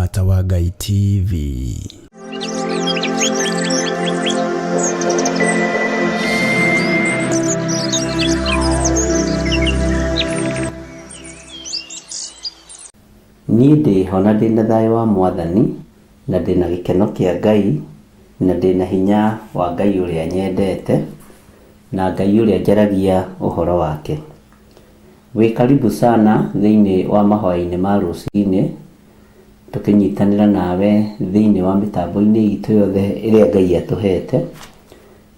Mũrata wa Ngai TV. Niĩ ndĩho na ndĩna thayũ wa Mwathani, na ndĩna gĩkeno kĩa Ngai, na ndĩna hinya wa Ngai ũrĩa nyendete, na Ngai ũrĩa njaragia ũhoro wake. Wĩ karibu sana thĩinĩ wa mahoya-inĩ ma rũcinĩ, tũkĩnyitanĩra nawe thĩinĩ wa mĩtambo-inĩ itũ yothe ĩrĩa Ngai atũhete,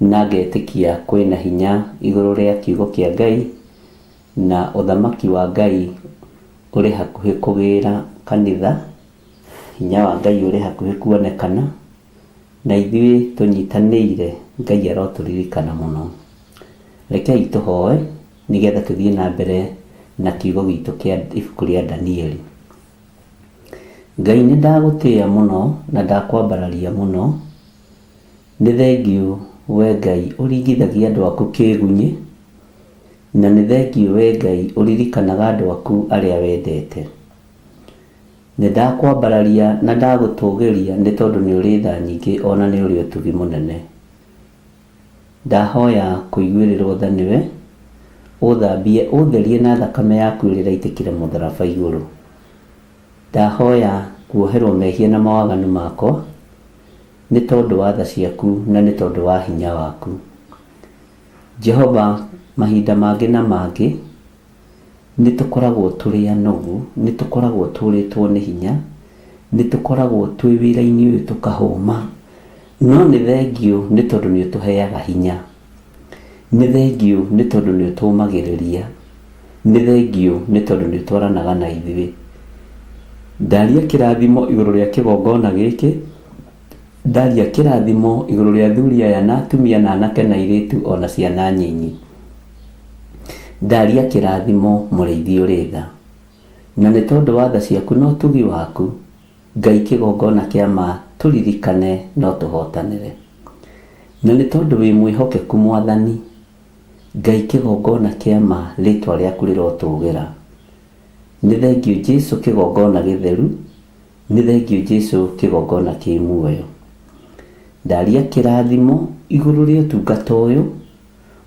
na ngetĩkia kwĩna hinya igũrũ rĩa kiugo kĩa Ngai, na ũthamaki wa Ngai ũrĩ hakuhĩ kũgĩra kanitha, hinya wa Ngai ũrĩ hakuhĩ kuonekana, na ithuĩ tũnyitanĩire Ngai arotũririkana mũno. Rekei tũhoe nĩgetha tũthiĩ na mbere na kiugo gitũ kĩa ibuku rĩa Danieli. Ngai nĩ ndagũtĩĩa mũno na ndakwambararia mũno, nĩ thengiũ we Ngai ũringithagia andũ aku kĩgunyĩ, na nĩ thengiũ we Ngai ũririkanaga andũ aku arĩa wendete. Nĩ ndakwambararia na ndagũtũgĩria nĩ tondũ nĩ ũrĩ tha nyingĩ ona nĩ ũrĩ ũtugi mũnene. Ndahoya kũiguĩrĩrwo tha nĩwe, ũthambie ũtherie na thakame yaku ĩrĩa ĩraitĩkire mũtharaba igũrũ. Ndahoya kuoherwo mehia na mawaganu makwa, nĩ tondũ wa tha ciaku na nĩ tondũ wa hinya waku. Jehova mahinda mangĩ na mangĩ, nĩ tũkoragwo tũrĩ anogu, nĩ tũkoragwo tũrĩtwo nĩ hinya, nĩ tũkoragwo twĩ wĩra-inĩ ũyũ tũkahũma, no nĩ thengiũ nĩ tondũ nĩ ũtũheaga hinya. Nĩ thengiũ nĩ tondũ nĩ ũtũmagĩrĩria. Nĩ thengiũ nĩ tondũ nĩ ũtwaranaga na ithuĩ. Ndaria kĩrathimo igũrũ rĩa kĩgongona gĩkĩ, ndaria kĩrathimo igũrũ rĩa athuri aya na atumia na anake na airĩtu ona ciana nyinyi. Ndaria kĩrathimo mũrĩithi ũrĩ tha. Na nĩ tondũ wa tha ciaku na ũtugi waku, Ngai kĩgongona kĩa ma tũririkane no tũhotanĩre. Na nĩ tondũ wĩ mwĩhokeku Mwathani, Ngai kĩgongona kĩa ma rĩtwa rĩaku rĩrotũgĩra. Nĩ thengiũ Jesu kĩgongona gĩtheru, nĩ thengiũ Jesu kĩgongona kĩ muoyo. Ndaria kĩrathimo igũrũ rĩa ũtungata ũyũ,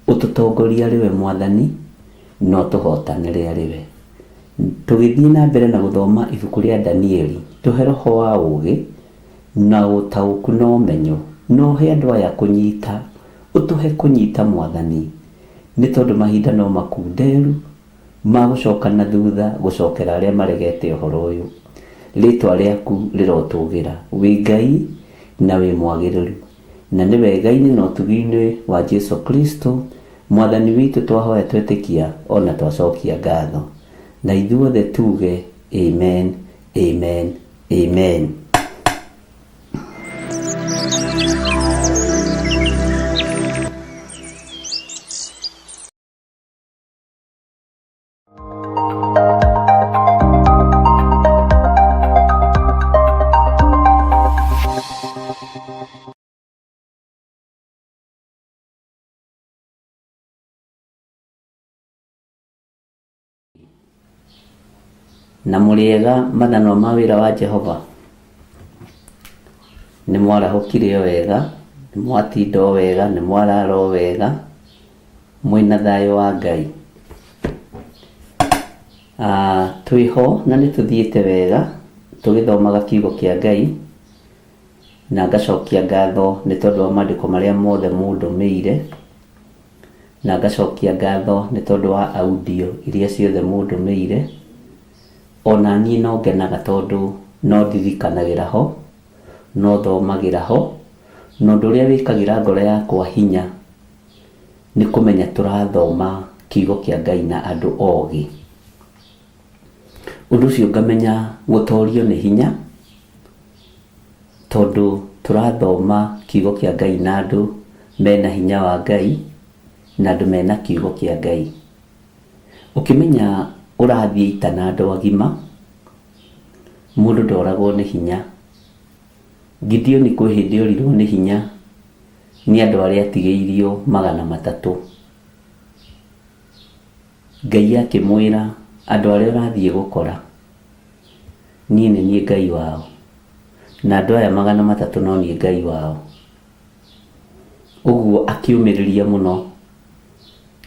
ũtũtongorie arĩ we Mwathani, na ũtũhotanĩre arĩ we. Tũgĩthiĩ na mbere na gũthoma ibuku rĩa Danieli, tũhe roho wa ũũgĩ, na ũtaũku na ũmenyo, na ũhe andũ aya kũnyita, ũtũhe kũnyita Mwathani, nĩ tondũ mahinda no makunderu ma gũcoka na thutha gũcokera arĩa maregete ũhoro ũyũ. Rĩtwa rĩaku rĩrotũgĩra. Wĩ Ngai na wĩ mwagĩrĩru. Na nĩ wega-inĩ na ũtugi-inĩ wa Jesu Kristo Mwathani witũ twahoya twetĩkia ona twacokia ngatho. Na ithuothe tuge amen, amen, amen. Na mũrĩega mathanwa ma wĩra wa Jehova? Nĩ mwarahũkire o wega, nĩ mwatinda o wega, nĩ mwarara o wega, mwĩna thayũ wa Ngai. Ah, twĩho na nĩ tũthiĩte wega tũgĩthomaga kiugo kĩa Ngai, na ngacokia ngatho nĩ tondũ wa maandĩko marĩa mothe mũndũmĩire. Na ngacokia ngatho nĩ tondũ wa audio iria ciothe mũndũmĩire. O na niĩ no ngenaga tondũ no ndirikanagĩra ho, no thomagĩra ho, na ũndũ ũrĩa wĩkagĩra ngoro yakwa hinya nĩ kũmenya tũrathoma kiugo kĩa Ngai na andũ ogĩ. Ũndũ ũcio ngamenya gũtorio nĩ hinya, tondũ tũrathoma kiugo kĩa Ngai na andũ mena hinya wa Ngai, na andũ mena kiugo kĩa Ngai. Ũkĩmenya ũrathiĩ ita na andũ agima, mũndũ ndoragwo nĩ hinya. Gideoni kwĩ hĩndĩ orirwo nĩ hinya nĩ andũ arĩa atigĩirio 300. Ngai akĩmwĩra, andũ arĩa ũrathiĩ gũkora, niĩ nĩ niĩ Ngai wao. Na andũ aya 300 no niĩ Ngai wao. Ũguo akĩũmĩrĩria mũno,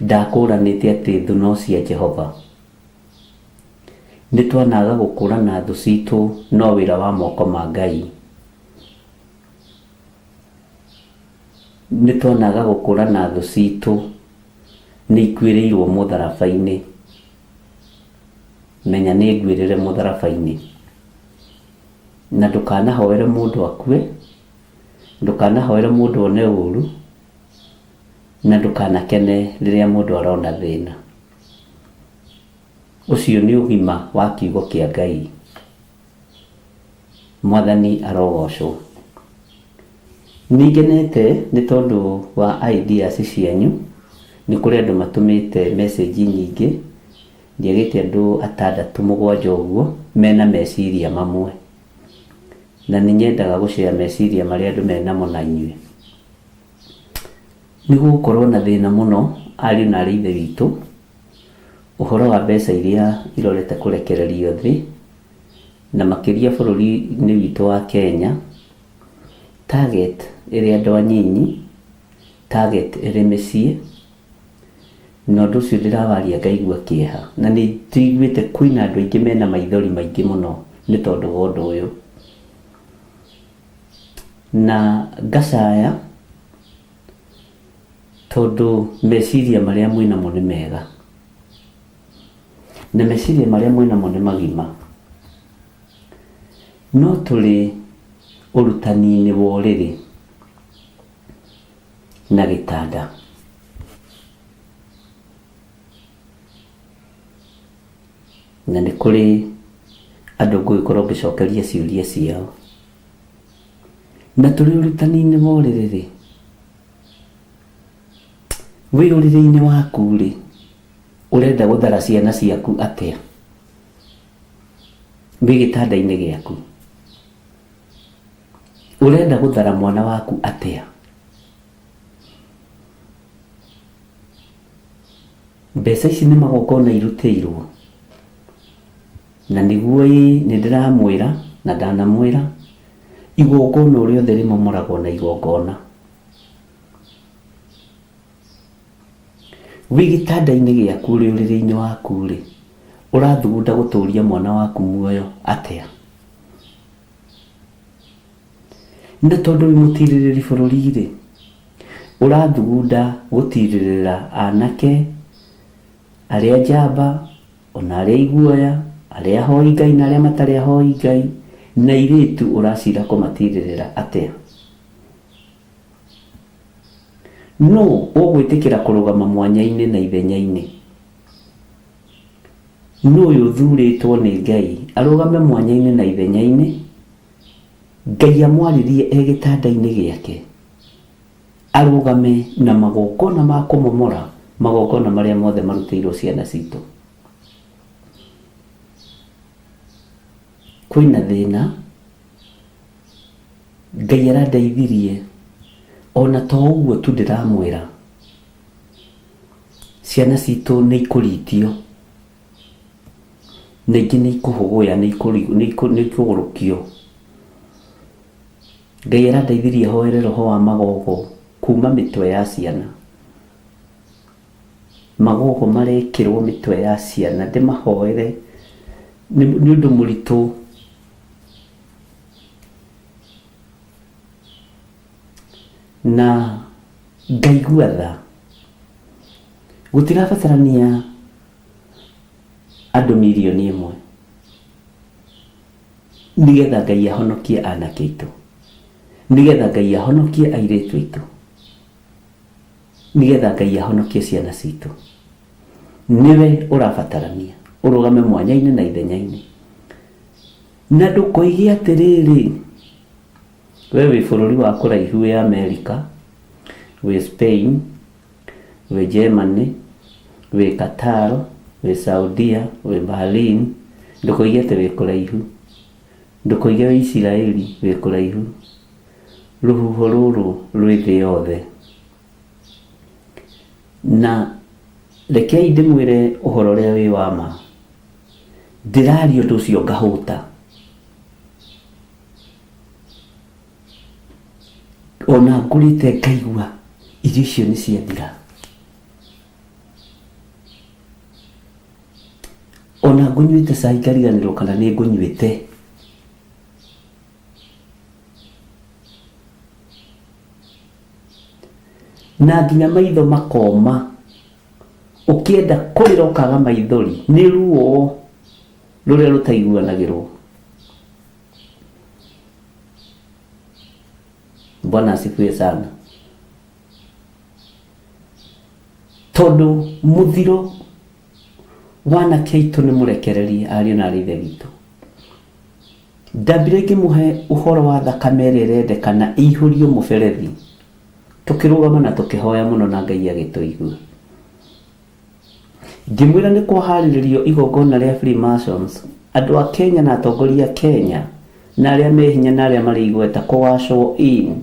ndakũranĩte atĩ thũ no cia Jehova. Nĩ twanaga gũkũrana thũ citũ no wĩra wa moko ma Ngai. Nĩ twanaga gũkũrana thũ citũ nĩ ikuĩrĩirwo mũtharaba-inĩ. Menya nĩ nguĩrĩre mũtharaba-inĩ. Na ndũkanahoere mũndũ akue, ndũkanahoere mũndũ one ũru, na ndũkanakene rĩrĩa mũndũ arona thĩna. Ũcio nĩ ũgima wa kiugo kĩa Ngai. Mwathani arogocwo. Nĩ ngenete nĩ tondũ wa ideas cianyu, nĩ kũrĩ andũ matũmĩte message nyingĩ, ndiagĩte andũ atandatũ mũgwanja ũguo mena meciria mamwe. Na nĩ nyendaga gũ share meciria marĩa andũ menamo na inyuĩ. Nĩ gũgũkorwo na thĩna mũno ariũ na arĩ ithe witũ, ũhoro wa mbeca iria irorete kũrekererio thĩ, na makĩria bũrũri-inĩ witũ wa Kenya, target ĩrĩ andũ anyinyi, target ĩrĩ mĩciĩ, na ũndũ ũcio ndĩrawaria ngaigua kĩeha. Na nĩ njiguĩte kwĩna andũ aingĩ mena maithori maingĩ mũno nĩ tondũ wa ũndũ ũyũ. Na ngacaya tondũ meciria marĩa mwĩnamo nĩ mega. Na meciria marĩa mwĩnamo nĩ magima. No tũrĩ ũrutani-inĩ wa ũrĩrĩ na gĩtanda. Na nĩ kũrĩ andũ ngũgĩkorwo ngĩcokeria ciũria ciao. Na tũrĩ ũrutani-inĩ wa ũrĩrĩ rĩ, wĩ ũrĩrĩ-inĩ waku rĩ, ũrenda gũthara ciana ciaku atĩa? Wĩ gĩtanda-inĩ gĩaku, ũrenda gũthara mwana waku atĩa? Mbeca ici nĩ magongona irutĩirwo, na nĩguo ĩĩ nĩ ndĩramwĩra na ndanamwĩra, igongona o rĩothe rĩmomoragwo na igongona. Wĩ gĩtanda-inĩ gĩaku ũrĩ ũrĩrĩ-inĩ waku rĩ, ũrathugunda gũtũria mwana waku muoyo atĩa? Na tondũ wĩ mũtirĩrĩri bũrũri rĩ, ũrathugunda gũtirĩrĩra anake arĩa njamba, ona arĩa iguoya, arĩa ahoi Ngai na arĩa matarĩ ahoi Ngai, na airĩtu ũracira kũmatirĩrĩra atĩa? Nũ ũgwĩtĩkĩra kũrũgama mwanya-inĩ na ithenya-inĩ? Nũ ũyũ ũthurĩtwo nĩ Ngai arũgame mwanya-inĩ na ithenya-inĩ? Ngai amwarĩrie e gĩtanda-inĩ gĩake, arũgame na magongona ma kũmomora magongona marĩa mothe marutĩirwo ciana citũ. Kwĩna thĩna, Ngai arandeithirie, ona to ũguo tu ndĩramwĩra, ciana citũ nĩ ikũritio. Na ingĩ nĩ ikũhũgũya, nĩ ikũgũrũkio. Ngai arandeithirie hoere roho wa magogo kuma mĩtwe ya ciana. Magogo marekĩrwo mĩtwe ya ciana ndĩmahoere nĩ ũndũ mũritũ. Na ngaigua tha. Gũtirabatarania andũ 1,000,000 nĩgetha Ngai ahonokie anake aitũ, nĩgetha Ngai ahonokie airĩtu aitũ, nĩgetha Ngai ahonokie ciana citũ. Nĩwe ũrabatarania ũrũgame mwanya-inĩ na ithenya-inĩ. Na ndũkoige atĩrĩrĩ, we wĩ bũrũri wa kũraihu, wĩ Amerika, wĩ Spain, wĩ Germany, wĩ Qatar, wĩ Saudia, wĩ Berlin, ndũkoige atĩ wĩ kũraihu. Ndũkoige wĩ Isiraeli wĩ kũraihu. Rũhuho rũrũ rwĩ thĩ yothe. Na rekei ndĩmwĩre ũhoro ũrĩa wĩ wa ma. Ndĩraria ũndũ ũcio ngahũta. Ona ngũrĩte ngaigua irio icio nĩ ciathira. Ona ngũnyuĩte cai ngariganĩrwo kana nĩ ngũnyuĩte. Na nginya maitho makoma, ũkĩenda kũrĩra ũkaga maithori nĩ ruo rũrĩa rũtaiguanagĩrwo. Bwana asifiwe sana. Tondũ mũthiro wa anake aitũ nĩ mũrekererie ariũ na arĩ ithe witũ. Ndambire ngĩmũhe ũhoro wa thakame ĩrĩa ĩrendekana ĩihũrio mũberethi, tũkĩrũgama na tũkĩhoya mũno na Ngai agĩtũigua. Ngĩmwĩra nĩ kwaharĩrĩrio igongona rĩa Freemasons, andũ a Kenya na atongoria a Kenya na arĩa me hinya na arĩa marĩ igweta kũgacwo in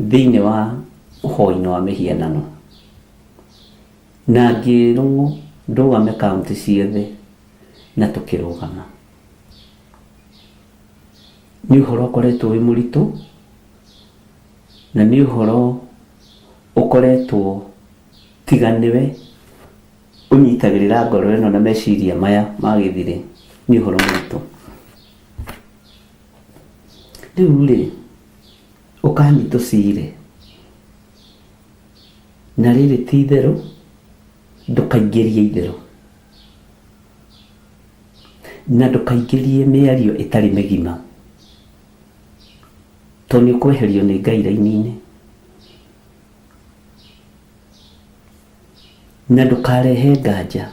thĩinĩ wa ũhoi-inĩ wa mĩhianano. Na ngĩrwo ndũgame kaũntĩ ciothe na tũkĩrũgama. Nĩ ũhoro ũkoretwo wĩ mũritũ na nĩ ũhoro ũkoretwo tiga nĩwe ũnyitagĩrĩra ngoro ĩno na meciria maya ma gĩthirĩ, nĩ ũhoro mũritũ. Rĩu rĩ, ũkani tũcire, na rĩrĩ ti itherũ, ndũkaingĩrie itherũ, na ndũkaingĩrie mĩario ĩtarĩ mĩgima, tondũ nĩ ũkweherio nĩ Ngai raini-inĩ. Na ndũkarehe nganja.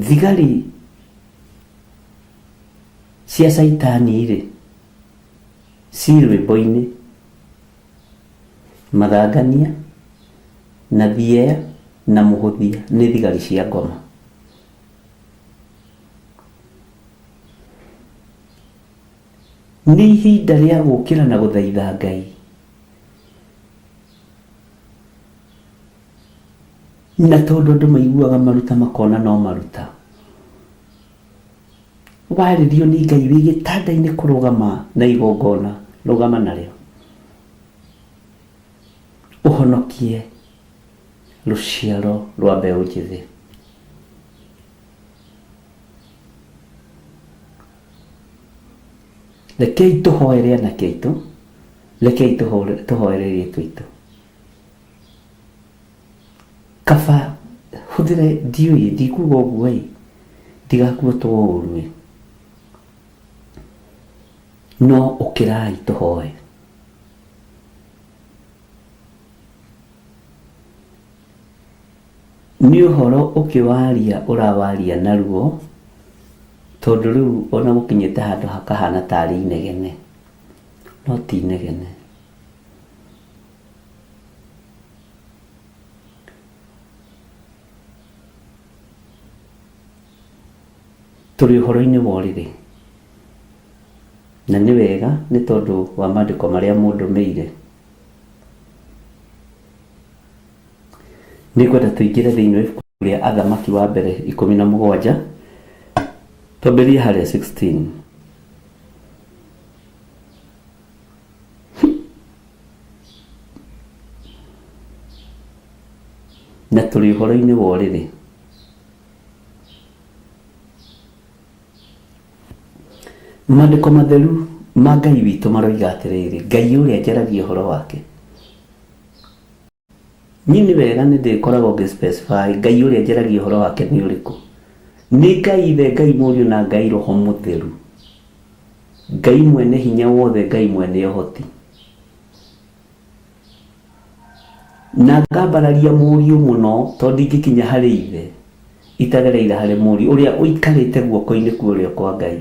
Thigari cia caitani-rĩ, ci rwĩmbo-inĩ, mathangania na thieya na mũhũthia nĩ thigari cia ngoma. Nĩ ihinda rĩa gũkĩra na gũthaitha Ngai. Na tondũ andũ maiguaga maruta makona no maruta. Warĩrio nĩ Ngai wĩ gĩtanda-inĩ kũrũgama na igongona, rũgama narĩo. Ũhonokie rũciaro rwa mbeũ njĩthĩ. Rekei tũhoere anake aitũ, rekei tũhoere airĩtu aitũ. Kaba hũthĩre ndiũĩ ndikuga ũguo ĩ, ndigakuotwo ũru ĩ, no ũkĩrai tũhoe. Nĩ ũhoro ũkĩwaria ũrawaria naruo, tondũ rĩu ona gũkinyĩte handũ hakahana tarĩ inegene, no ti inegene. Tũrĩ ũhoro-inĩ wa ũrĩrĩ, na nĩ wega nĩ tondũ wa mandĩko marĩa mũndũmĩire. Nĩngwenda tũingĩre thĩinĩ wa ibuku rĩa Athamaki wa mbere 17, twambĩrĩrie harĩa 16. Na tũrĩ ũhoro-inĩ wa ũrĩrĩ. Maandĩko matheru ma Ngai witũ maroiga atĩrĩrĩ, Ngai ũrĩa njaragia ũhoro wake. Niĩ nĩ wega nĩ ndĩkoragwo ngĩ specify Ngai ũrĩa njaragia ũhoro wake nĩ ũrĩkũ. Nĩ Ngai Ithe, Ngai Mũriũ na Ngai Roho Mũtheru. Ngai mwene hinya wothe, Ngai mwene ũhoti. Na ngambararia Mũriũ mũno tondũ ndingĩkinya harĩ Ithe itagereire harĩ Mũriũ ũrĩa ũikarĩte guoko-inĩ kwa ũrĩo kwa Ngai.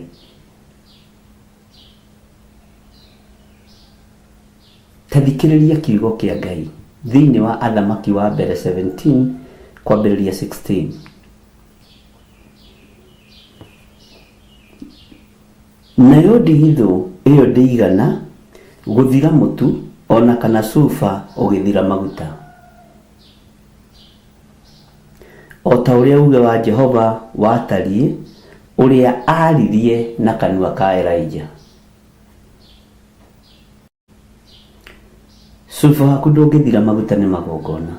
Ta thikĩrĩria kiugo kĩa Ngai thĩinĩ wa Athamaki wa Mbere 17 kwambĩrĩria 16. Nayo ndigithũ ĩyo ndĩigana gũthira mũtu, o na kana cuba ũgĩthira maguta, o ta ũrĩa uuge wa Jehova watariĩ, ũrĩa aaririe na kanua ka Elija. Cuba waku ndũngĩthira maguta nĩ magongona.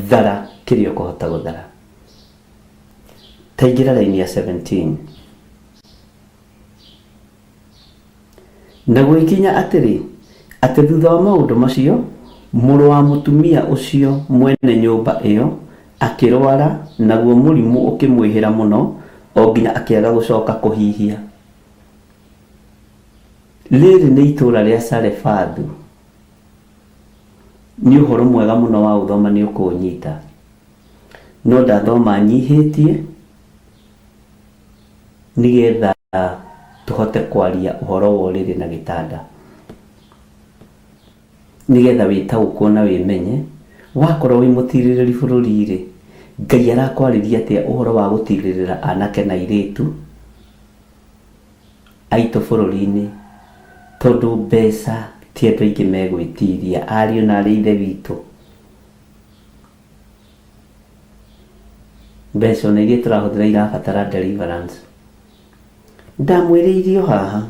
Thara kĩrĩa ũkũhota gũthara. Taingĩra raini ya 17. Na gũgĩkinya atĩrĩ, atĩ thutha wa maũndũ macio, mũrũ wa mũtumia ũcio mwene nyũmba ĩyo akĩrũara, naguo mũrimũ ũkĩmwĩhĩra mũno, o nginya akĩaga gũcoka kũhihia. Rĩrĩ nĩ itũũra rĩa Sarefathu. Nĩ ũhoro mwega mũno wa ũthoma nĩ ũkũũnyita. No ndathoma nyihĩtie nĩgetha tũhote kwaria ũhoro wa ũrĩrĩ na gĩtanda. Nĩgetha wĩtaũkwo na wĩmenye, wakorwo wĩ mũtirĩrĩri bũrũri-rĩ, Ngai arakwarĩria atĩa ũhoro wa gũtirĩrĩra anake na airĩtu aitũ bũrũri-inĩ, tondũ mbeca ti andũ aingĩ megwĩtiria, ariũ na aarĩ a Ithe witũ. Mbeca ona iria tũrahũthĩra irabatara deliverance. Ndamwĩrĩire o haha,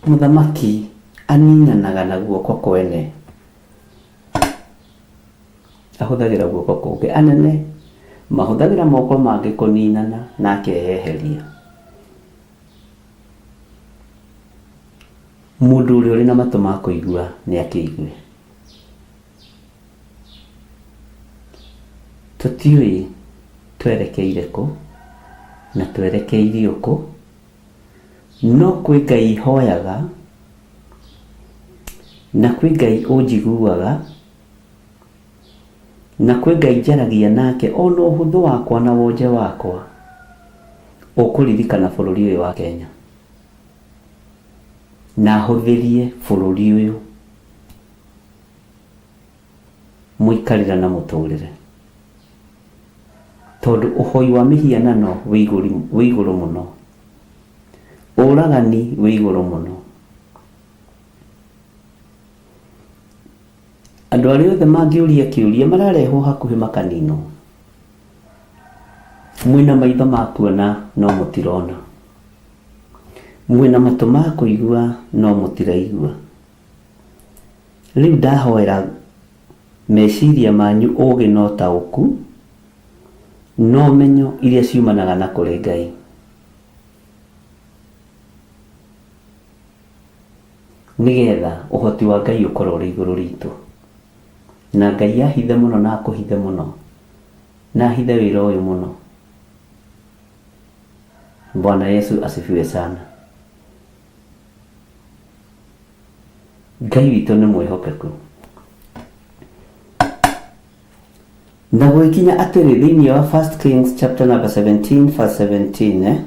mũthamaki aninanaga na guoko kwene, ahũthagĩra guoko kũngĩ. Anene mahũthagĩra moko mangĩ kũninana na akeyeheria. Mũndũ ũrĩa ũrĩ na matũ ma kũigua nĩ akĩigue. Tũtiũĩ twerekeire kũ na twerekeirio kũ, no kwĩ Ngai hoyaga na kwĩ Ngai ũnjiguaga na kwĩ Ngai njaragia nake ona ũhũthũ wakwa na wonje wakwa ũkũririkana bũrũri ũyũ wa Kenya na ahũthĩrie bũrũri ũyũ mũikarĩre na mũtũrĩre. Tondũ ũhoi wa mĩhianano wĩ igũrũ mũno. Ũragani wĩ igũrũ mũno. Andũ arĩa othe mangĩũria kĩũria mararehwo hakuhĩ makaninwo. Mwĩna maitho ma kuona no mũtirona. Mwĩna matũ ma kũigua no mũtiraigua. Rĩu ndahoera meciria manyu ũũgĩ na ũtaũku, na ũmenyo iria ciumanaga na kũrĩ Ngai. Nĩgetha ũhoti wa Ngai ũkorwo ũrĩ igũrũ ritũ. Na Ngai ahithe mũno na akũhithe mũno, na ahithe wĩra ũyũ mũno. Bwana Yesu asifiwe sana. Ngai witũ nĩ mwĩhokeku. Na gũgĩkinya atĩrĩ, thĩinĩ wa 1 Kings chapter number 17 verse 17, eh?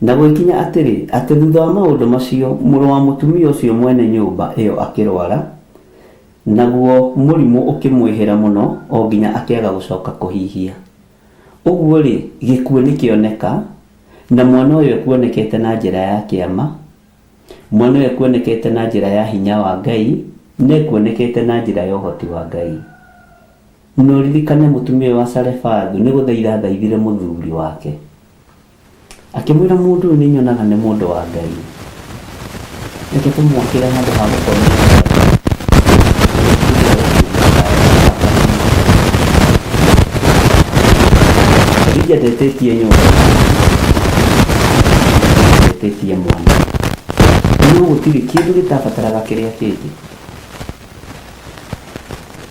Na gũgĩkinya atĩrĩ, atĩ thutha wa maũndũ macio, mũrũ wa mũtumia ũcio mwene nyũmba ĩyo akĩrwara, naguo mũrimũ ũkĩmwĩhĩra mũno o nginya akĩaga gũcoka kũhihia. Ũguo-rĩ, gĩkuũ nĩkĩoneka, na mwana ũyũ ekuonekete na njĩra ya kĩama, Mwana ũyũ ekuonekete na njĩra ya hinya wa Ngai, na ekuonekete na njĩra ya ũhoti wa Ngai. Na ũririkane mũtumia ũyũ wa Sarefathu nĩ gũthaitha athaithire mũthuri wake. Akĩmwĩra mũndũ ũyũ nĩ nyonaga nĩ mũndũ wa Ngai. Reke tũmwakĩre handũ ha gũkomera. Elija ndetĩtie nyũmba, ndetĩtie mwana. No gũtirĩ kĩndũ gĩtabataraga kĩrĩa kĩngĩ.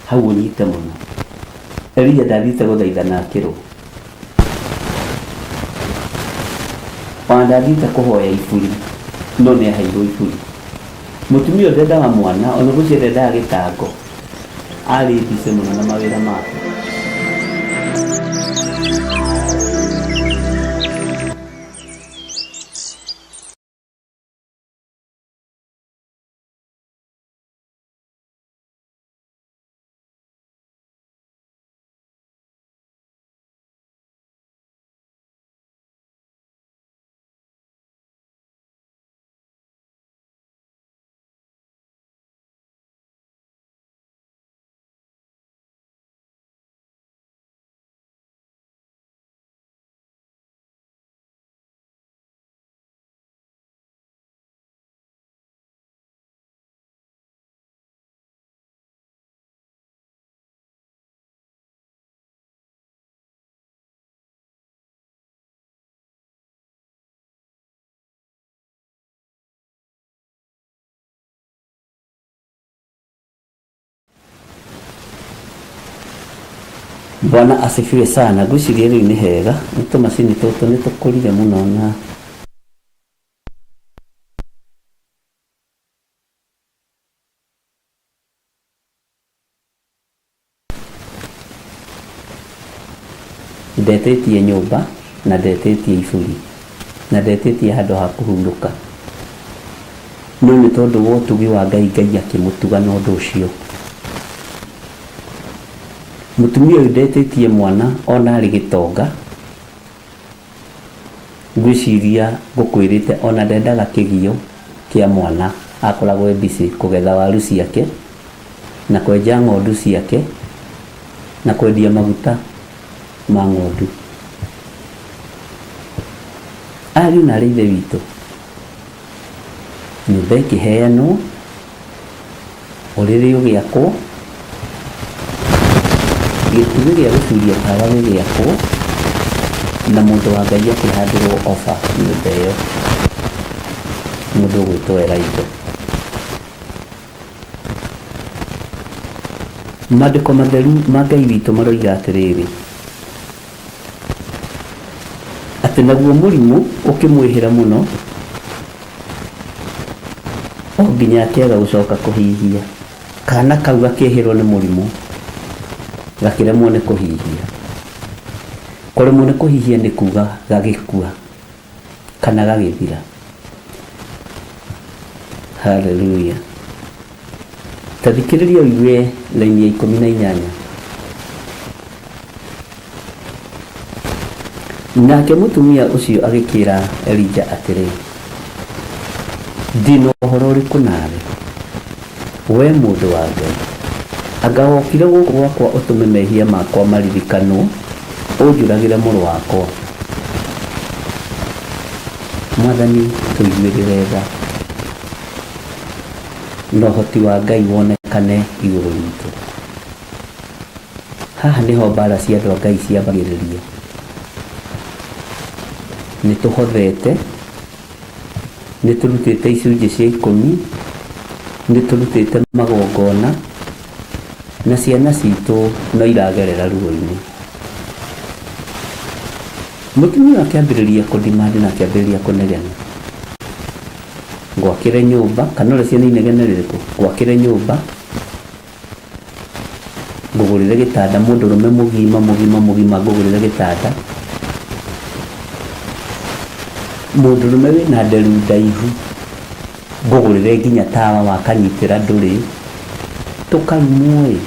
Hau ũnyite mũno. Elija ndathiĩte gũthaithana akĩrwo. Ona ndathiĩte kũhoya iburi, no nĩ aheirwo iburi. Mũtumia ũyũ ndendaga mwana, ona ngwĩciria ndendaga gĩtango. Arĩ busy mũno na mawĩra make. Bwana asifiwe sana. Ngwĩciria rĩu nĩ hega, nĩ tũmacini tũtũ nĩ tũkũrire mũno na ndetĩtie nyũmba na ndetĩtie iburi na ndetĩtie handũ ha kũhurũka. No nĩ tondũ wa ũtugi wa Ngai, Ngai akĩmũtuga na ũndũ ũcio. Mũtumia ũyũ ndetĩtie mwana ona arĩ gĩtonga, ngwĩciria ngũkwĩrĩte ona ndendaga kĩgio kĩa mwana, akoragwo e busy kũgetha waru ciake na kwenja ng'ondu ciake na kwendia maguta ma ng'ondu. Ariũ na arĩ ithe witũ, nyũmba ĩkĩheanwo, ũrĩrĩ ũgĩakwo, gĩtugĩ gĩa gũcuria tawa gĩgĩakwo, na mũndũ wa Ngai akĩhandĩrwo oba nyũmba ĩyo, mũndũ ũgwĩtwo Elijah. Maandĩko matheru ma Ngai witũ maroiga atĩrĩrĩ, atĩ naguo mũrimũ ũkĩmwĩhĩra mũno, o nginya akĩaga gũcoka kũhihia. Kana kau gakĩhĩrwo nĩ mũrimũ, gakĩremwo nĩ kũhihia. Kũremwo nĩ kũhihia nĩ kuga gagĩkua kana gagĩthira. Haleluya. Ta thikĩrĩria ũigue raini ya 18. Nake mũtumia ũcio agĩkĩra Elija atĩrĩ, Ndĩ na ũhoro ũrĩkũ nawe, wee mũndũ wa Ngai? Anga wokire gũkũ gwakwa ũtũme mehia makwa maririkanwo, ũnjũragĩre mũrũ wakwa? Mwathani tũiguĩrĩre tha, na ũhoti wa Ngai wonekane igũrũ ritũ. Haha nĩho mbara cia andũ a Ngai ciambagĩrĩria. Nĩ tũhothete, nĩ tũrutĩte icunjĩ cia ikũmi, nĩ tũrutĩte magongona, na ciana citũ no iragerera ruo-inĩ. Mũtumia ũyũ akĩambĩrĩria kũ demand na akĩambĩrĩria kũnegena. Ngwakĩre nyũmba, kana ũreciria nĩ inegene rĩrĩkũ? Ngwakĩre nyũmba, ngũgũrĩre gĩtanda, mũndũrũme mũgima mũgima mũgima ngũgũrĩre gĩtanda, mũndũrũme wĩna nderu ndaihu ngũgũrĩre nginya tawa wa kanyitĩra ndũrĩ, tũkarumwo ĩ.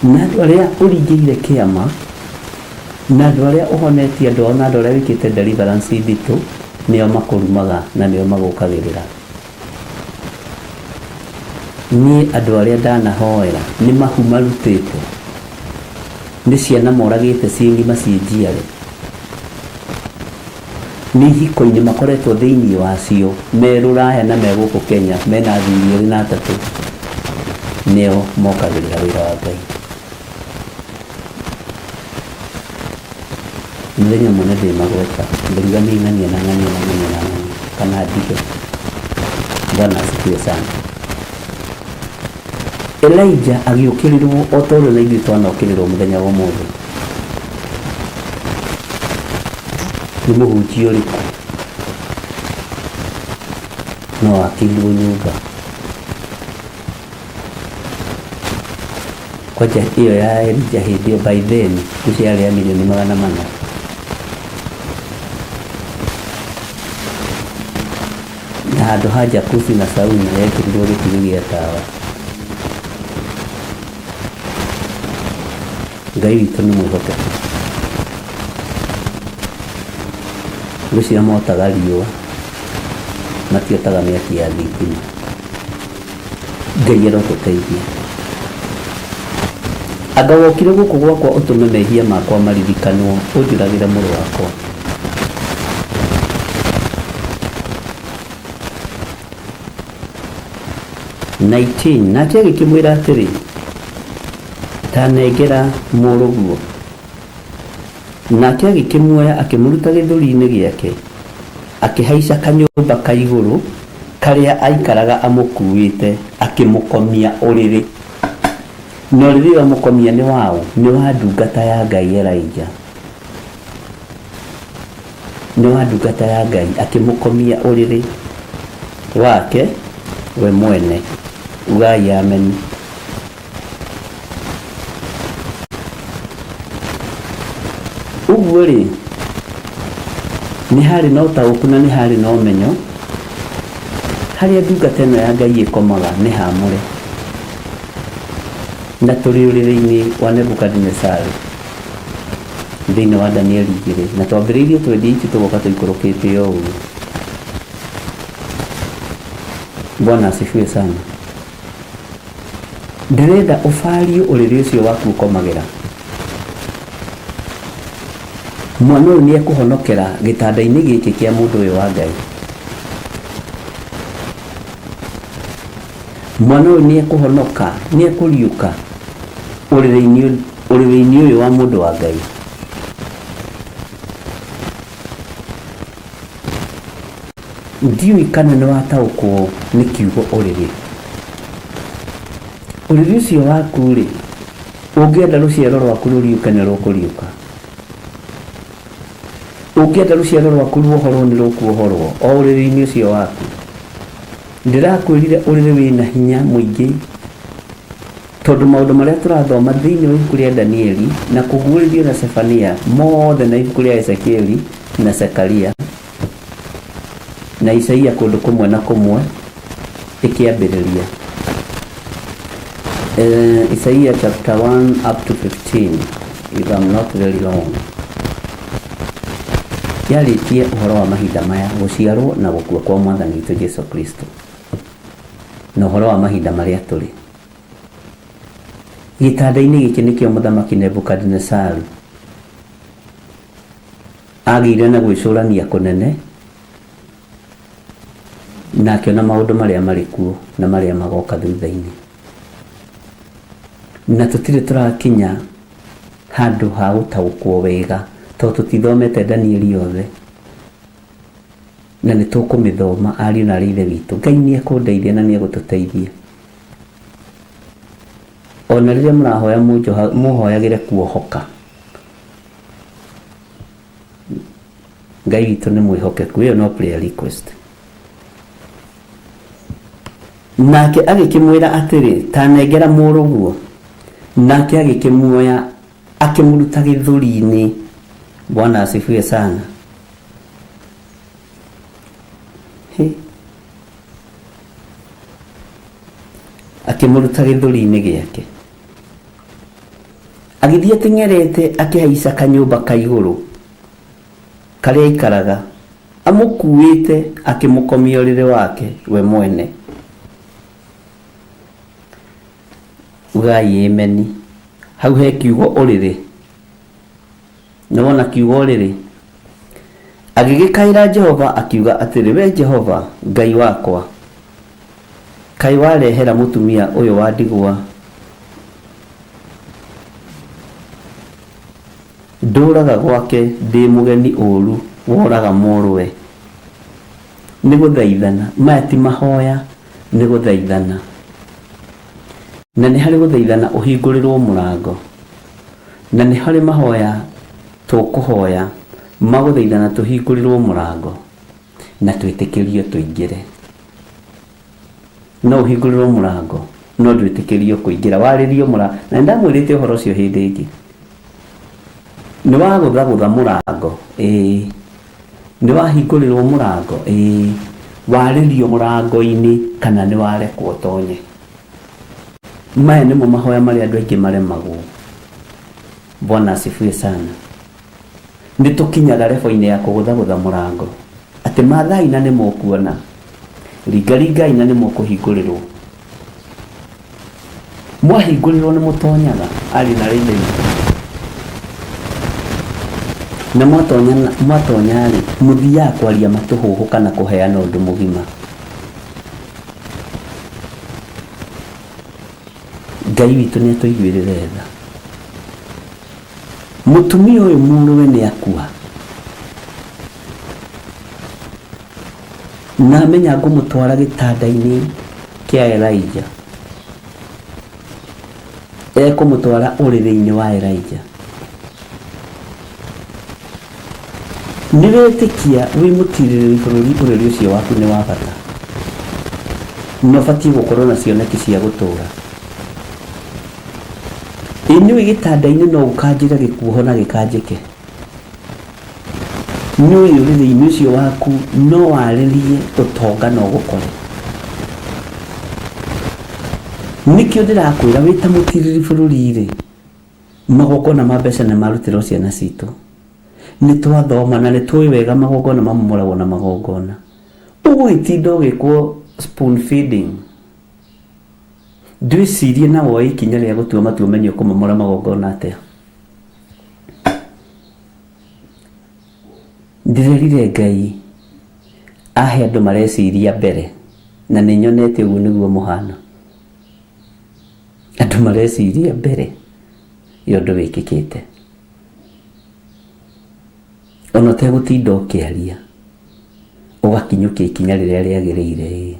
Na andũ arĩa ũringĩire kĩama, na andũ arĩa ũhonetie andũ ao, na andũ arĩa wĩkĩte deliverance nditũ, nĩo makũrumaga na nĩo magũkagĩrĩra. Niĩ andũ arĩa ndanahoera nĩ mahu marutĩte, nĩ ciana moragĩte ciĩ ng'ima ciĩ njiare, nĩ ihiko-inĩ makoretwo thĩinĩ wacio me rũraya na me gũkũ Kenya mena athuri erĩ na atatũ, nĩo mokagĩrĩra wĩra wa Ngai. Mũthenya ũmwe nĩ ndĩmagweta, ngũriga nĩ ng'ania na ng'ania na ng'ania na ng'ania, kana ndige. Bwana asifiwe sana. Elijah agĩũkĩrĩrwo o ta ũrĩa na ithuĩ twanokĩrĩrwo mũthenya wa ũmũthĩ. Nĩ mũhunjia ũrĩkũ no akĩirwo nyũmba? Kwanja ĩyo ya Elijah hĩndĩ ĩyo by then ngwĩciria yarĩ ya mirioni 400. Na handũ ha jacuzzi na sauna yekĩrirwo gĩtugĩ gĩa tawa. Ngai witũ nĩ mwĩhokeku. Ngwĩciria motaga riũa, matiotaga mĩaki ya thitima. Ngai arotũteithia. Anga wokire gũkũ gwakwa ũtũme mehia makwa maririkanwo, ũnjũragĩre mũrũ wakwa. 19 Nake agĩkĩmwĩra atĩrĩ, Ta nengera mũrũguo. Nake agĩkĩmuoya akĩmũruta gĩthũri-inĩ gĩake, akĩhaica kanyũmba ka igũrũ karĩa aaikaraga amũkuuĩte, akĩmũkomia ũrĩrĩ. Na ũrĩrĩ ũyũ amũkomia nĩ waũ? Nĩ wa ndungata ya Ngai Elijah. Nĩ wa ndungata ya Ngai, akĩmũkomia ũrĩrĩ wake we mwene. Ugai ameni. Ũguo rĩ, nĩ harĩ na ũtaũku na nĩ harĩ na ũmenyo, harĩa ndungata ĩno ya Ngai ĩkomaga nĩ hamũre. Na tũrĩ ũrĩrĩ-inĩ wa Nebukadinesaru thĩinĩ wa Danieli igĩrĩ, na twambĩrĩirie 28 tũgoka tũikũrũkĩte o ũguo. Bwana asifiwe sana. Ndĩrenda ũbarie ũrĩrĩ ũcio waku ũkomagĩra. Mwana ũyũ nĩ ekũhonokera gĩtanda-inĩ gĩkĩ kĩa mũndũ ũyũ wa Ngai. Mwana ũyũ nĩ ekũhonoka, nĩ ekũriũka ũrĩrĩ-inĩ ũrĩrĩ-inĩ ũyũ wa mũndũ wa Ngai. Ndiũĩ kana nĩ wataũkwo nĩ kiugo ũrĩrĩ. Ũrĩrĩ ũcio waku-rĩ, ũngĩenda rũciaro rwaku rũriũke nĩ rũkũriũka. Ũngĩenda rũciaro rwaku ruohorwo nĩ rũkuohorwo o ũrĩrĩ-inĩ ũcio waku. Ndĩrakwĩrire ũrĩrĩ wĩna hinya mũingĩ tondũ maũndũ marĩa tũrathoma thĩinĩ wa ibuku rĩa Danieli na kũguũrĩrio na Sefania mothe na ibuku rĩa Ezekieli na Zekaria na Isaia kũndũ kũmwe na kũmwe ĩkĩambĩrĩria. Isaia chapter 1 up to 15 if I'm not very wrong. Yarĩtie ũhoro wa mahinda maya gũciarwo na gũkua kwa mwathani witũ Jesu Kristo na ũhoro wa mahinda marĩa tũrĩ. Gĩtanda-inĩ gĩkĩ nĩkĩo mũthamaki Nebukadinesaru agĩire na gwĩcũrania kũnene na akĩona maũndũ marĩa marĩ kuo na marĩa magoka thutha-inĩ. Na tũtirĩ tũrakinya handũ ha gũtaũkwo wega tondũ tũtithomete Danieli yothe na nĩ tũkũmĩthoma ariũ na arĩ ithe witũ. Ngai nĩ ekũndeithia na nĩ egũtũteithia. Ona rĩrĩa mũrahoya mũhoyagĩre kuohoka. Ngai witũ nĩ mwĩhokeku. Ĩyo no prayer request. Nake agĩkĩmwĩra atĩrĩ, ta nengera mũrũguo. Nake agĩkĩmuoya akĩmũruta gĩthũri-inĩ. Bwana asifiwe sana. Hĩ. Akĩmũruta gĩthũri-inĩ gĩake. Agĩthiĩ ateng'erete akĩhaica kanyũmba ka igũrũ karĩa aikaraga, amũkuĩte akĩmũkomia ũrĩrĩ wake we mwene. Ugai ĩmeni. Hau he kiugo ũrĩrĩ. Nĩ wona kiugo ũrĩrĩ? Agĩgĩkaĩra Jehova akiuga atĩrĩ, Wee Jehova, Ngai wakwa, kaĩ warehera mũtumia ũyũ wa ndigwa ndũũraga gwake ndĩ mũgeni ũũru woraga mũrũwe? Nĩ gũthaithana, maya ti mahoya, nĩ gũthaithana. Na nĩ harĩ gũthaithana ũhingũrĩrwo mũrango. Na nĩ harĩ mahoya tũkũhoya ma gũthaithana tũhingũrĩrwo mũrango na twĩtĩkĩrio tũingĩre. No ũhingũrĩrwo mũrango no ndwĩtĩkĩrio kũingĩra. Warĩrio mũrango, na nĩ ndamwĩrĩte ũhoro ũcio hĩndĩ ĩngĩ. Nĩ wagũthagũtha mũrango, ĩĩ. Nĩ wahingũrĩrwo mũrango, ĩĩ. Warĩrio mũrango-inĩ kana nĩ warekwo ũtonye. Maya nĩmo mahoya marĩa andũ aingĩ maremagwo. Bwana asifiwe sana. Nĩ tũkinyaga rebo-inĩ ya kũgũthagũtha mũrango atĩ mathai na nĩ mũkuona, ringaringai na nĩ mũkũhingũrĩrwo. Mwahingũrĩrwo nĩ mũtonyaga ariũ na aarĩ a Ithe witũ. Na mwatonya-rĩ, mũthiaga kwaria matũhũhũ kana kũheana ũndũ mũgima. Ngai witũ nĩ atũiguĩrĩre tha. Mũtumia ũyũ mũrũwe nĩ akua. Na amenya ngũmũtwara gĩtanda-inĩ kĩa Elijah. Ekũmũtwara ũrĩrĩ-inĩ wa Elijah. Nĩ wetĩkia wĩ mũtirĩrĩri bũrũri ũrĩrĩ ũcio waku nĩ wa bata na ũbatiĩ gũkorwo na cioneki cia gũtũra. Ĩ nĩũĩ gĩtanda-inĩ no ũkanjĩre gĩkuoho na gĩkanjĩke? Nĩũĩ ũrĩrĩ-inĩ ũcio waku no warĩrie ũtonga na ũgũkore? Nĩkĩo ndĩrakwĩra wĩ ta mũtirĩrĩri bũrũri-rĩ, magongona ma mbeca nĩ marutĩrwo ciana citũ. Nĩ twathoma na nĩ tũĩ wega magongona mamomoragwo na magongona. Ũgũgĩtinda ũgĩkwo spoon feeding. Ndwĩcirie na woe ikinya rĩa gũtua matua ũmenye ũkũmomora magongona atĩa. Ndĩrerire Ngai ahe andũ mareciria mbere na nĩ nyonete ũguo nĩguo mũhano. Andũ mareciria mbere ya ũndũ wĩkĩkĩte. Ona ũtegũtinda ũkĩaria, ũgakinyũkia ikinya rĩrĩa rĩagĩrĩire ĩ.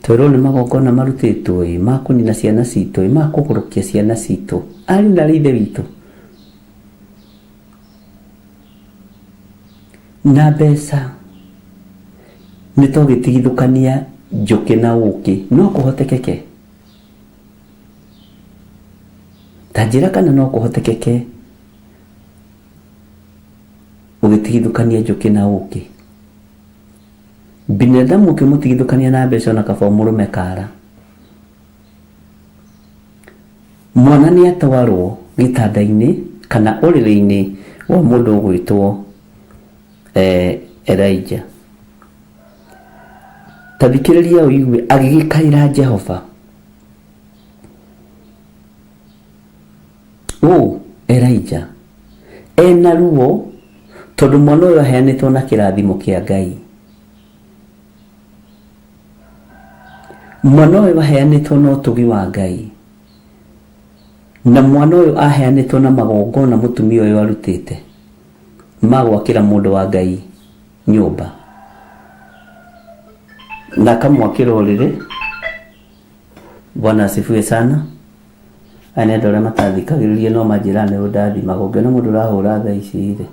Twerwo nĩ magongona marutĩtwo ĩ, ma kũnina ciana citũ ĩ, ma kũgũrũkia ciana citũ. Ariũ na aarĩ a Ithe witũ. Na mbeca nĩ ta ũgĩtigithũkania njũkĩ na ũkĩ, no kũhotekeke? Ta njĩra kana no kũhotekeke ũgĩtigithũkania njũkĩ na ũkĩ? Binadamu ũkĩmũtigithũkania na mbeca ona kaba ũmũrũme kara. Mwana nĩ atwarwo gĩtanda-inĩ kana ũrĩrĩ-inĩ wa mũndũ ũgwĩtwo eh, Elijah. Ta thikĩrĩria ũigue agĩgĩkaĩra Jehova. Ũ Elijah ena ruo tondũ mwana ũyũ aheanĩtwo na kĩrathimo kĩa Ngai. Mwana ũyũ aheanĩtwo na ũtugi wa Ngai. Na mwana ũyũ aheanĩtwo na magongona mũtumia ũyũ arutĩte ma gwakĩra mũndũ wa Ngai nyũmba. Na akamwakĩra ũrĩrĩ. Bwana asifiwe sana. Aya nĩ andũ arĩa matathikagĩrĩria no manjĩraga nĩ ũndathimaga. Ũngĩona mũndũ ũrahũra thaa ici rĩ,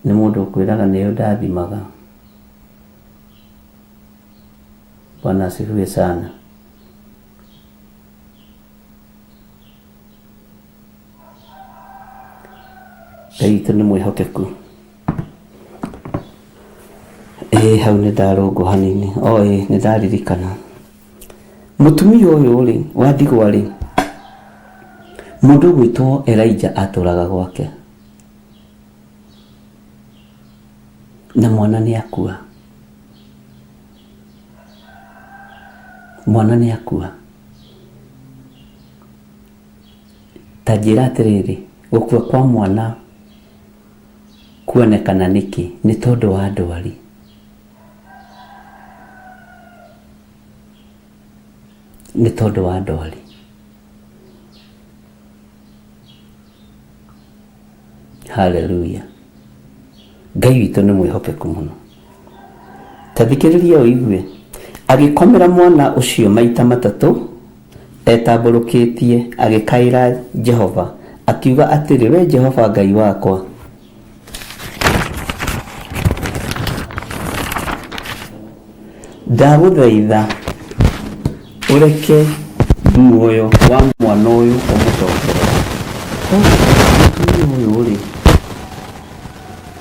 nĩ mũndũ ũkwĩraga nĩ ũndathimaga. Bwana asifiwe sana. Ngai witũ nĩ mwĩhokeku. Ĩĩ hau nĩ ndarũngwo hanini. O ĩĩ nĩ ndaririkana. Mũtumia ũyũ rĩ, wa ndigwa rĩ, mũndũ ũgwĩtwo Elijah atũraga gwake. Na mwana nĩ akua. Mwana nĩ akua. Ta njĩra atĩrĩrĩ, gũkua kwa mwana kuonekana nĩkĩ? Nĩ tondũ wa ndwari. Nĩ tondũ wa ndwari. Haleluya. Ngai witũ nĩ mwĩhokeku mũno. Ta thikĩrĩria ũigue. Agĩkomera mwana ũcio maita matatũ etambũrũkĩtie, agĩkaĩra Jehova, akiuga atĩrĩ, We Jehova Ngai wakwa, ndagũthaitha ũreke muoyo wa mwana ũyũ ũmũcokerere. Mũtumia ũyũ rĩ,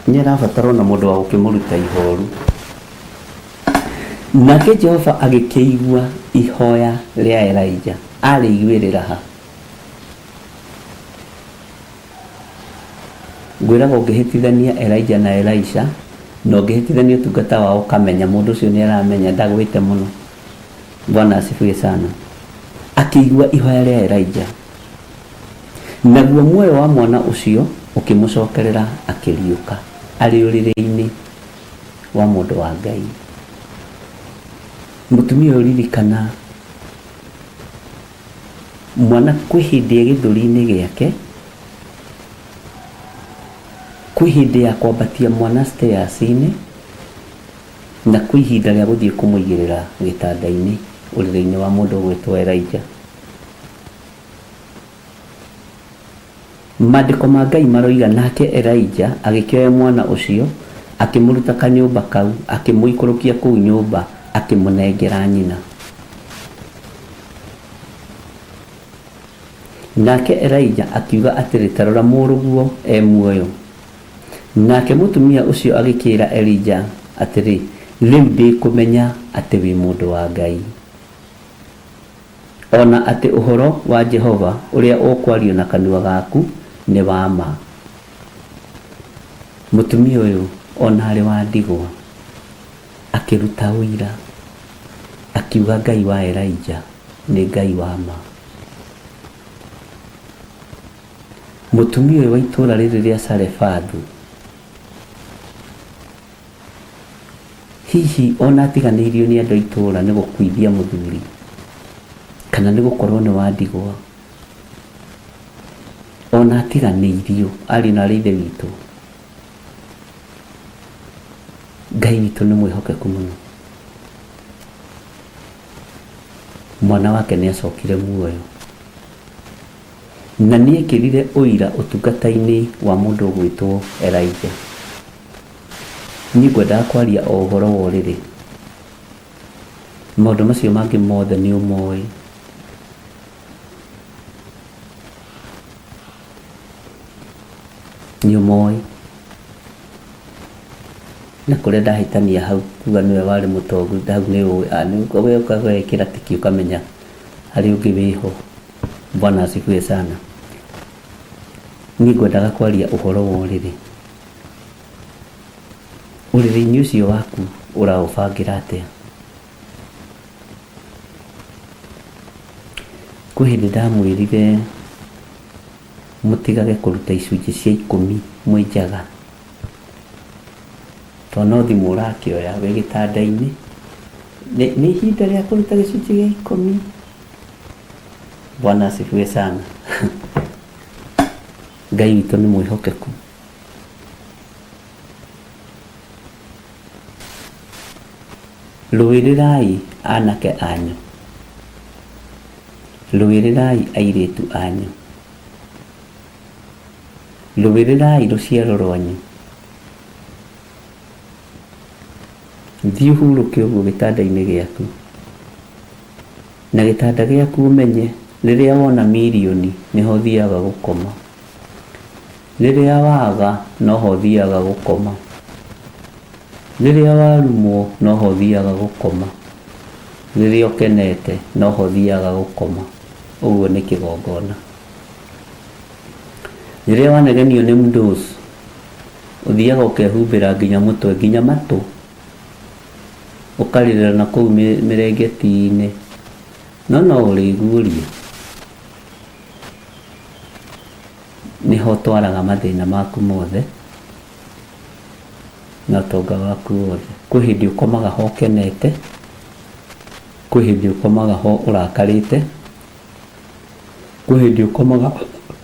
nĩ arabatara ona mũndũ wa gũkĩmũruta ihoru. Nake Jehova agĩkĩigua ihoya rĩa Elija. Arĩiguĩrĩra ha? Ngwĩraga ũngĩhĩtithania Elijah na Elisha, na ũngĩhĩtithania ũtungata wao ũkamenya mũndũ ũcio nĩ aramenya ndagwĩte mũno. Bwana asifiwe sana. Akĩigua ihoya rĩa Elijah. Naguo muoyo wa mwana ũcio ũkĩmũcokerera akĩriũka arĩ ũrĩrĩ-inĩ wa mũndũ wa Ngai. Mũtumia ũyũ ririkana Mwana kwĩ hĩndĩ e gĩthũri-inĩ gĩake, kwĩ hĩndĩ ya kwambatia mwana stairs-inĩ, na kwĩ ihinda rĩa gũthiĩ kũmũigĩrĩra gĩtanda-inĩ ũrĩrĩ-inĩ wa mũndũ ũgwĩtwo Elijah. Maandĩko ma Ngai maroiga, nake Elija agĩkĩoya mwana ũcio, akĩmũruta kanyũmba kau, akĩmũikũrũkia kũu nyũmba, akĩmũnengera nyina. Nake Elija akiuga atĩrĩ, ta rora, mũrũguo e muoyo. Nake mũtumia ũcio agĩkĩĩra Elija atĩrĩ, rĩu ndĩ kũmenya atĩ wĩ mũndũ wa Ngai, o na atĩ ũhoro wa Jehova ũrĩa ũkwario na kanua gaku nĩ wa ma. Mũtumia ũyũ o na arĩ wa ndigwa akĩruta ũira, akiuga Ngai wa Elija nĩ Ngai wa ma. Mũtumia ũyũ wa itũũra rĩrĩ rĩa Sarefathu, hihi ona atiganĩirio nĩ andũ a itũũra nĩ gũkuithia mũthuri, kana nĩ gũkorwo nĩ wa ndigwa, ona atiganĩirio, ariũ na aarĩ a Ithe witũ, Ngai witũ nĩ mwĩhokeku mũno. Mwana wake nĩ acokire muoyo, na nĩ ekĩrire ũira ũtungata-inĩ wa mũndũ ũgwĩtwo Elijah. Niĩ ngwendaga kwaria o ũhoro wa ũrĩrĩ. Maũndũ macio mangĩ mothe nĩ ũmoĩ. Nĩ ũmoĩ. Na kũrĩa ndahĩtania hau kuga nĩwe warĩ mũtongu hau nĩ ũĩ, ũgekĩra tiki ũkamenya harĩ ũngĩ wĩho. Bwana asifiwe sana. Niĩ ngwendaga kwaria ũhoro wa ũrĩrĩ. Ũrĩrĩ-inĩ ũcio waku ũraũbangĩra atĩa? Kwĩ hĩndĩ ndamwĩrire mũtigage kũruta icunjĩ cia ikũmi mwĩ njaga, tondũ no thimũ ũrakĩoya wĩ gĩtanda-inĩ, nĩ ihinda rĩa kũruta gĩcunjĩ gĩa ikũmi. Bwana asifiwe sana. Ngai witũ nĩ mwĩhokeku. Rũĩrĩrai anake anyu, rũĩrĩrai airĩtu anyu, rũĩrĩrai rũciaro rwanyu. Thiĩ ũhurũke ũguo gĩtanda-inĩ gĩaku, na gĩtanda gĩaku ũmenye rĩrĩa wona mirioni nĩho ũthiaga gũkoma. Rĩrĩa waga noho ũthiaga gũkoma. Rĩrĩa warumwo noho ũthiaga gũkoma. Rĩrĩa ũkenete noho ũthiaga gũkoma. Ũguo nĩ kĩgongona. Rĩrĩa wanegenio nĩ mdos, ũthiaga ũkehumbĩra nginya mũtwe nginya matũ, ũkarĩrĩra na kũu mĩrengeti-inĩ, no no ũrĩguũria. Nĩho ũtwaraga mathĩna maku mothe na ũtonga waku wothe. Kwĩ hĩndĩ ũkomaga ho ũkenete, kwĩ hĩndĩ ũkomaga ho ũrakarĩte, kwĩ hĩndĩ ũkomaga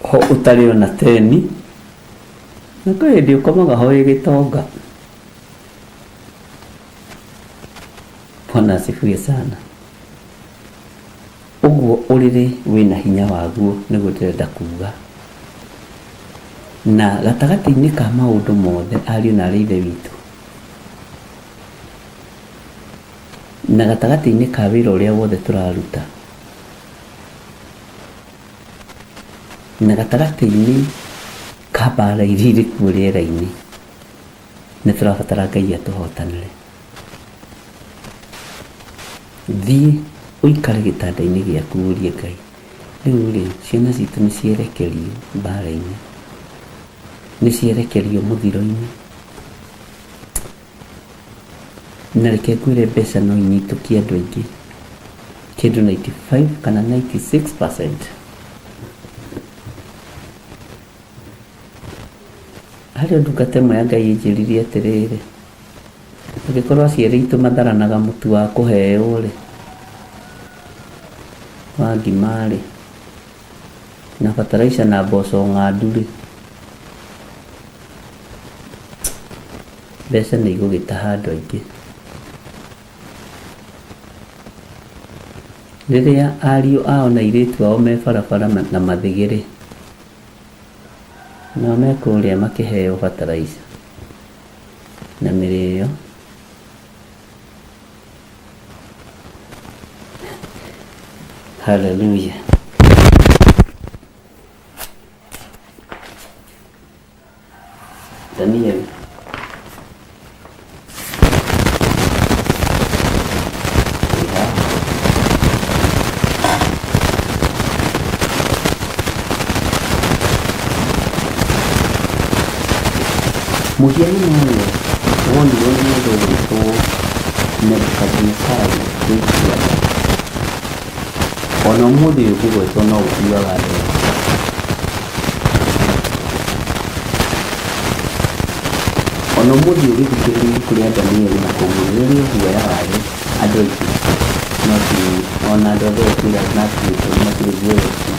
ho ũtarĩ ona teni, na kwĩ hĩndĩ ũkomaga ho wĩ gĩtonga. Bwana asifiwe sana. Ũguo ũrĩrĩ wĩna hinya waguo nĩguo ndĩrenda kuga. Na gatagatĩ-inĩ ka maũndũ mothe ariũ na aarĩ a Ithe witũ, na gatagatĩ-inĩ ka wĩra ũrĩa wothe tũraruta, na gatagatĩ-inĩ ka mbara iria irĩ kuo rĩera-inĩ, nĩ tũrabatara Ngai atũhotanĩre. Thiĩ ũikare gĩtanda-inĩ gĩaku ũrie Ngai, rĩu rĩ, ciana citũ nĩ cierekerio mbara-inĩ, nĩ cierekerio mũthiro-inĩ, na reke ngwĩre mbeca no inyitũkie andũ aingĩ, kĩndũ 95 kana 96%. Harĩ ndungata ĩmwe ya Ngai ĩnjĩrire atĩrĩrĩ, angĩkorwo aciari aitũ matharanaga mũtu wa kũheo-rĩ, wa ngima-rĩ, na bataraitha na mboco ng'andu-rĩ, mbeca nĩ igũgĩtaha andũ aingĩ. Rĩrĩa ariũ ao na airĩtu ao me barabara na mathĩgĩ-rĩ, Nao me kũrĩa makĩheo bataraica na mĩrĩo. Hallelujah. Daniel. Wĩ haha. Mũhianano ũyũ wonirwo nĩ mũndũ ũgwĩtwo Nebukadinezaru wĩ Kĩanda. Ona ũmũthĩ ũyũ ũngĩgwetwo no ũiguaga wega. Ona ũmũthĩ ũyũ ũgĩthikĩrĩria ibuku rĩa Danieli na kũguũrĩrio guoya warĩo andũ aingĩ no ti ona andũ othe twĩra na atĩ matirĩ guoya ũcio.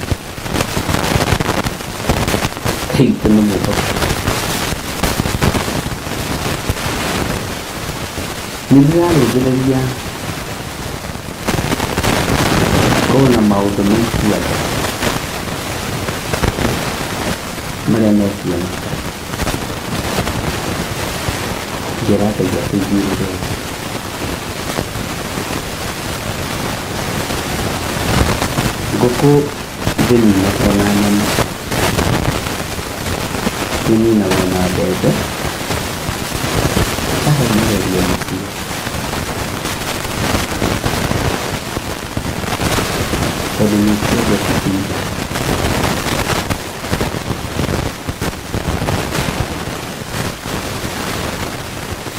Ngai witũ nĩ mwĩhokeku. Nĩ ndĩrarũthĩrĩria ngona maũndũ me itua-nda marĩa mekuoneka. Ngera Ngai atũiguĩrĩre tha. Ngũkũ ndĩninagwo na nyama, ĩninagwo na mbembe, ĩkahonorerio mũciĩ. Tondũ nĩ ciendete irio.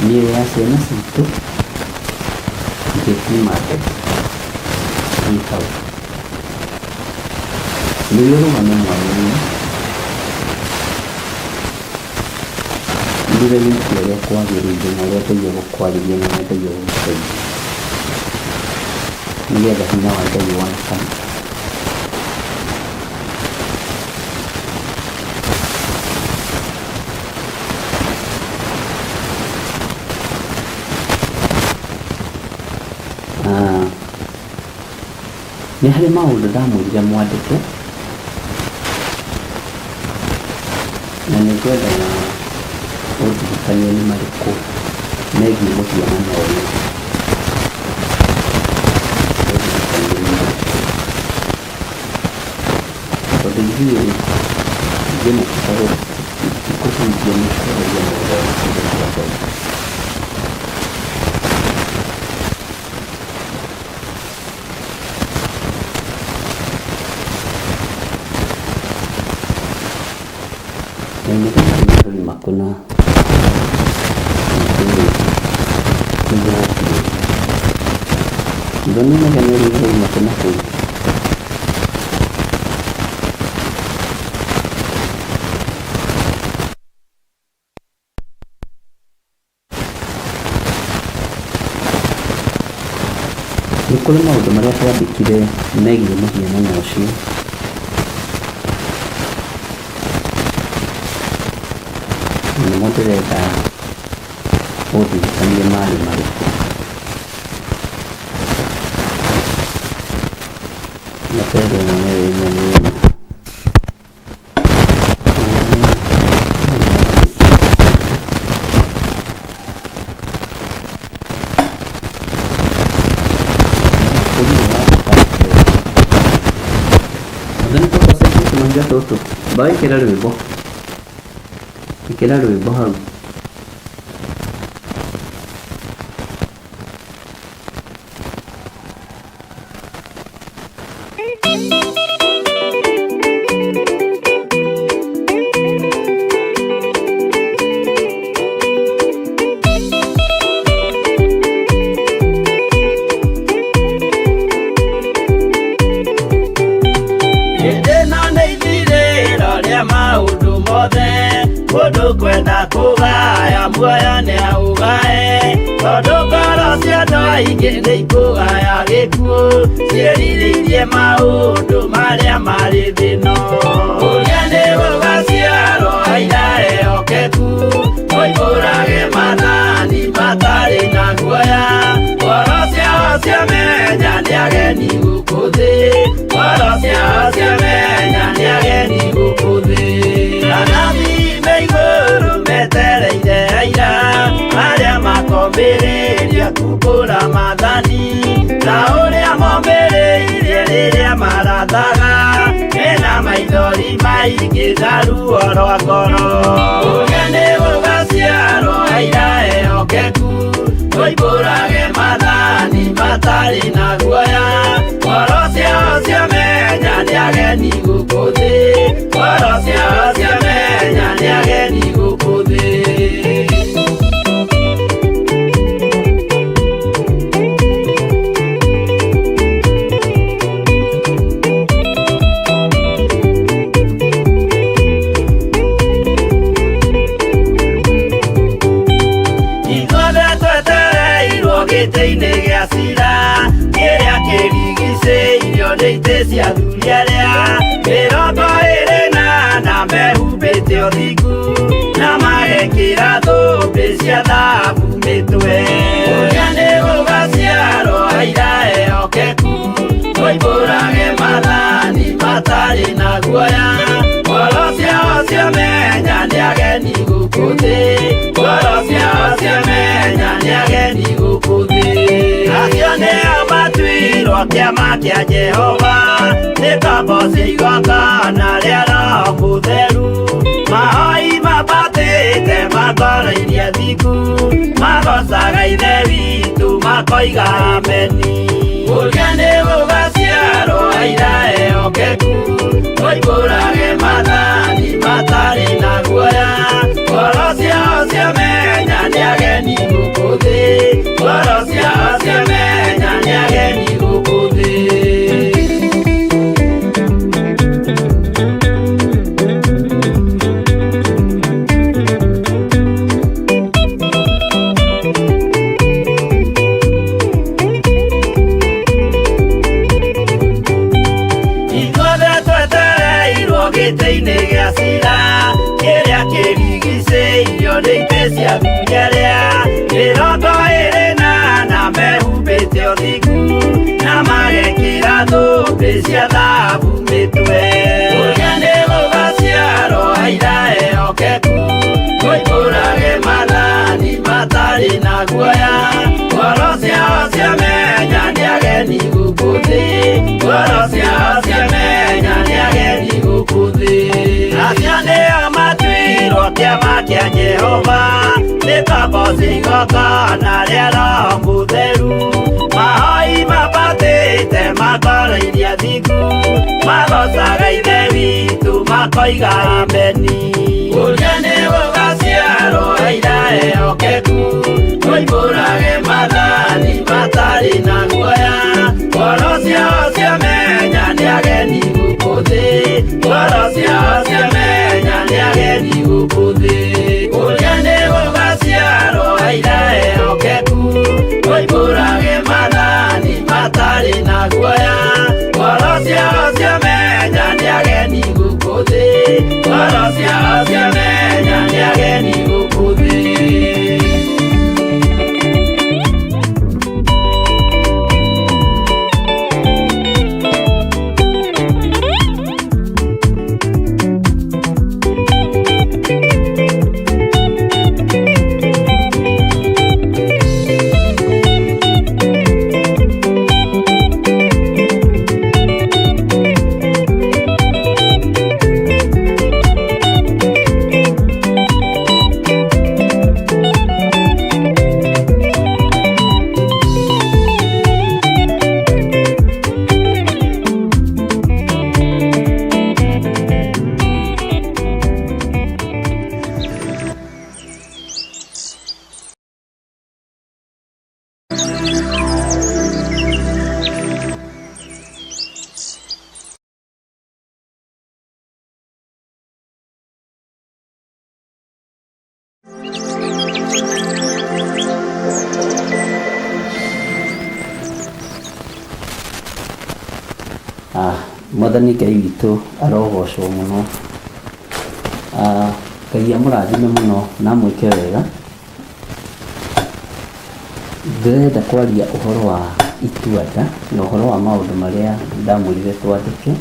Mĩoyo ya ciana citũ ndĩkiuma mbere ĩ hau. Nĩwe ũrũgame mwanya-inĩ, nĩwe wĩke ũrĩa kwagĩrĩire na ũrĩa Ngai egũkwarĩria na ũrĩa Ngai egũgũteithia nĩgetha hinya wa Ngai wonekane. Ah, nĩ harĩ maũndũ ndamwĩrire mwandĩke na nĩ ngwendaga ũndirikanie nĩ marĩkũ megiĩ mũhianano ũyũ. Ũndirikanie nĩ marĩkũ. Tondũ ithuĩ ithuĩ ti kũhunjia nĩ kwaragia maũndũ ma kiugo kĩa Ngai. Na inegene rĩu rĩroima kũ na nĩ Ndona inegene rĩu rĩroima kũ na kũu. Nĩ kũrĩ maũndũ marĩa twandĩkire megiĩ mũhianano ũcio. Na nĩmo ndĩrenda ũndirikanie marĩ marĩkũ. Mabere ĩno nĩyo nyamũ ĩno. Tũtũ ĩkĩra rwĩmbo, ĩkĩra rwĩmbo hau. Hĩndĩ ĩno nĩ ithirĩro rĩa maũndũ mothe, mũndũ kwenda kũgaya muoyo nĩ aũgae, tondũ ngoro cia andũ aingĩ nĩ ikũgaya gĩkuũ, ciĩrirĩirie maũndũ marĩa marĩ thĩ ĩno. Ũrĩa nĩ gũgaciarwo aira ehokeku, moimbũrage maathani matarĩ na guoya, ngoro ciao ciamenya nĩ ageni gũkũ thĩ, ngoro ciao ciamenya nĩ ageni gũkũ thĩ. Anabii ruo rwa ngoro. Ũrĩa nĩ gũgaciarwo aira ehokeku, tũimbũrage maathani matarĩ na guoya. Ngoro ciao ciamenya nĩ ageni gũkũ thĩ, ngoro ciao ciamenya nĩ ageni gũkũ thĩ. Ithuothe twetereirwo gĩtĩ-inĩ gĩa cira, kĩrĩa kĩrigicĩirio nĩ itĩ cia athuri arĩa 24 mehumbĩte ũthingu na magekĩra thũmbĩ cia thahabu mĩtwe. Ũrĩa nĩ gũgaciarwo aira ehokeku, tũimbũrage maathani matarĩ na guoya. Ngoro ciao ciamenya nĩ ageni gũkũ thĩ, ngoro ciao ciamenya nĩ ageni gũkũ thĩ. Acio nĩo matuirwo kĩama kĩa Jehova, nĩ ngombo cia igongona rĩa Roho Mũtheru. Mahoi mambatĩte makoro iria thingu, magocaga Ithe witũ makoiga ameni. Ũrĩa nĩ gũgaciarwo aira ehokeku, tũimbũrage maathani matarĩ na guoya. Ngoro ciao ciamenya nĩ ageni gũkũ thĩ, ngoro ciao ciamenya nĩ ageni gũkũ thĩ. Ithuothe twetereirwo gĩtĩ-inĩ gĩa cira, kĩrĩa kĩrigicĩirio nĩ itĩ cia athuri arĩa 24 mehumbĩte ũthingu na magekĩra thũmbĩ cia thahabu mĩtwe. Ũrĩa nĩ gũgaciarwo aira ehokeku, tũimbũrage maathani matarĩ na guoya. Ngoro ciao ciamenya nĩ ageni gũkũ thĩ, ngoro ciao ciamenya nĩ ageni gũkũ thĩ. Acio nĩo matuirwo kĩama kĩa Jehova, nĩ ngombo cia igongona rĩa Roho Mũtheru. Mahoi mambatĩte makoro iria thingu, magocaga Ithe witũ makoiga ameni. Ũrĩa nĩ gũgaciarwo aira ehokeku, tũimbũrage maathani matarĩ na guoya. Ngoro ciao ciamenya nĩ ageni gũkũ thĩ, ngoro ciao ciamenya nĩ ageni gũkũ thĩ. Ũrĩa nĩ gũgaciarwo aira ehokeku, tũimbũrage maathani matarĩ na guoya. Ngoro ciao ciamenya nĩ ageni gũkũ thĩ, ngoro ciao ciamenya nĩ ageni gũkũ thĩ. Mwathani Ngai witũ arogocwo mũno. Ngai amũrathime mũno na amwĩke wega. Ndĩrenda kwaria ũhoro wa itua-nda na ũhoro wa maũndũ marĩa ndamwĩrire twandĩke,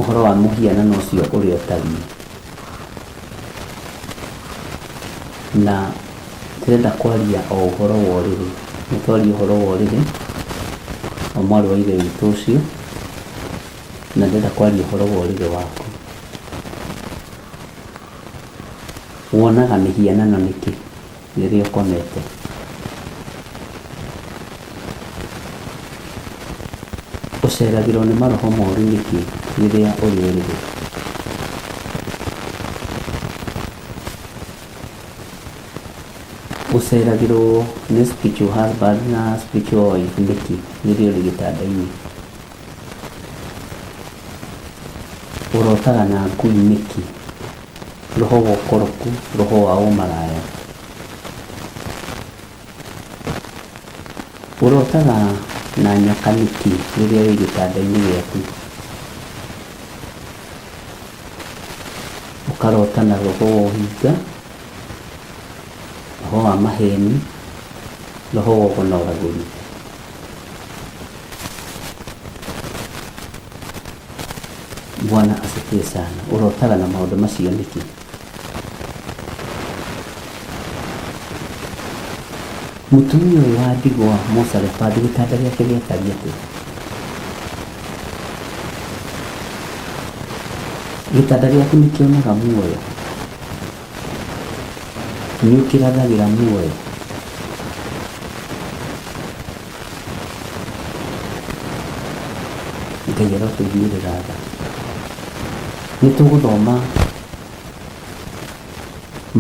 ũhoro wa mũhianano ũcio ũrĩa ũtariĩ. Na ndĩrenda kwaria o ũhoro wa ũrĩrĩ. Nĩ twaria ũhoro wa ũrĩrĩ wa mwarĩ wa ithe witũ ũcio, na ndĩrenda kwaria ũhoro wa ũrĩrĩ waku. Wonaga mĩhianano nĩkĩ rĩrĩa ũkomete? Ũceragĩrwo nĩ maroho moru nĩkĩ rĩrĩa ũrĩ ũrĩrĩ? Ũceragĩrwo nĩ spiritual husband na spiritual wife nĩkĩ rĩrĩa ũrĩ gĩtanda-inĩ? Ũrotaga na ngui nĩkĩ? Roho wa ũkoroku, roho wa ũmaraya. Ũrotaga na nyoka nĩkĩ rĩrĩa wĩ gĩtanda-inĩ gĩaku? Ũkarota na roho wa ũhinga, roho wa maheni, roho wa ũgo na ũragũri. Bwana asifiwe sana. Ũrotaga na maũndũ macio nĩkĩ? Mũtumia ũyũ wa ndigwa Mũsarefathi gĩtanda gĩake gĩatariĩ atĩa? Gĩtanda gĩaku nĩ kĩonaga muoyo? Nĩ ũkĩrathagĩra muoyo? Ngai arotũiguĩrĩra tha. Nĩ tũgũthoma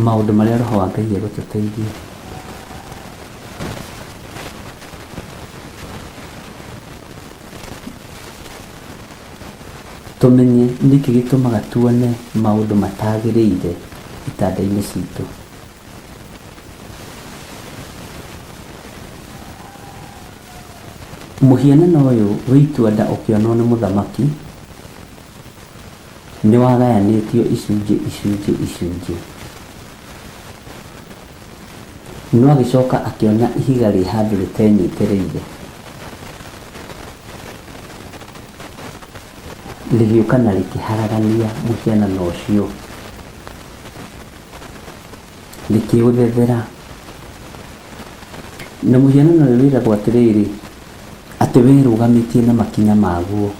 maũndũ marĩa Roho wa Ngai egũtũteithia. Tũmenye nĩkĩ gĩtũmaga tuone maũndũ matagĩrĩire itanda-inĩ citũ. Mũhianano ũyũ wĩ itua-nda ũkĩonwo nĩ mũthamaki, nĩ wagayanĩtio icunjĩ icunjĩ icunjĩ. No agĩcoka akĩona ihiga rĩ handũ rĩtenyitĩrĩire. Rĩgĩũka na rĩkĩharagania mũhianano ũcio, rĩkĩũthethera. Na mũhianano ũyũ wĩragwo atĩrĩrĩ, atĩ werũgamĩtie na makinya maguo.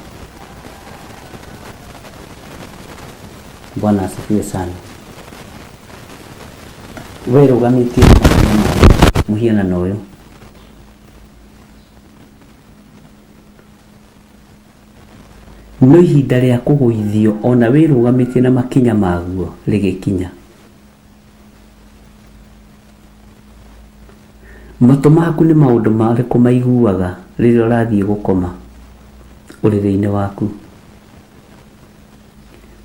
Bwana asifiwe sana. Werũgamĩtie na makinya maguo mũhianano ũyũ. No ihinda rĩa kũgũithio o na wĩrũgamĩtie na makinya maguo rĩgĩkinya. Matũ maku nĩ maũndũ marĩkũ maiguaga rĩrĩa ũrathiĩ gũkoma ũrĩrĩ-inĩ waku?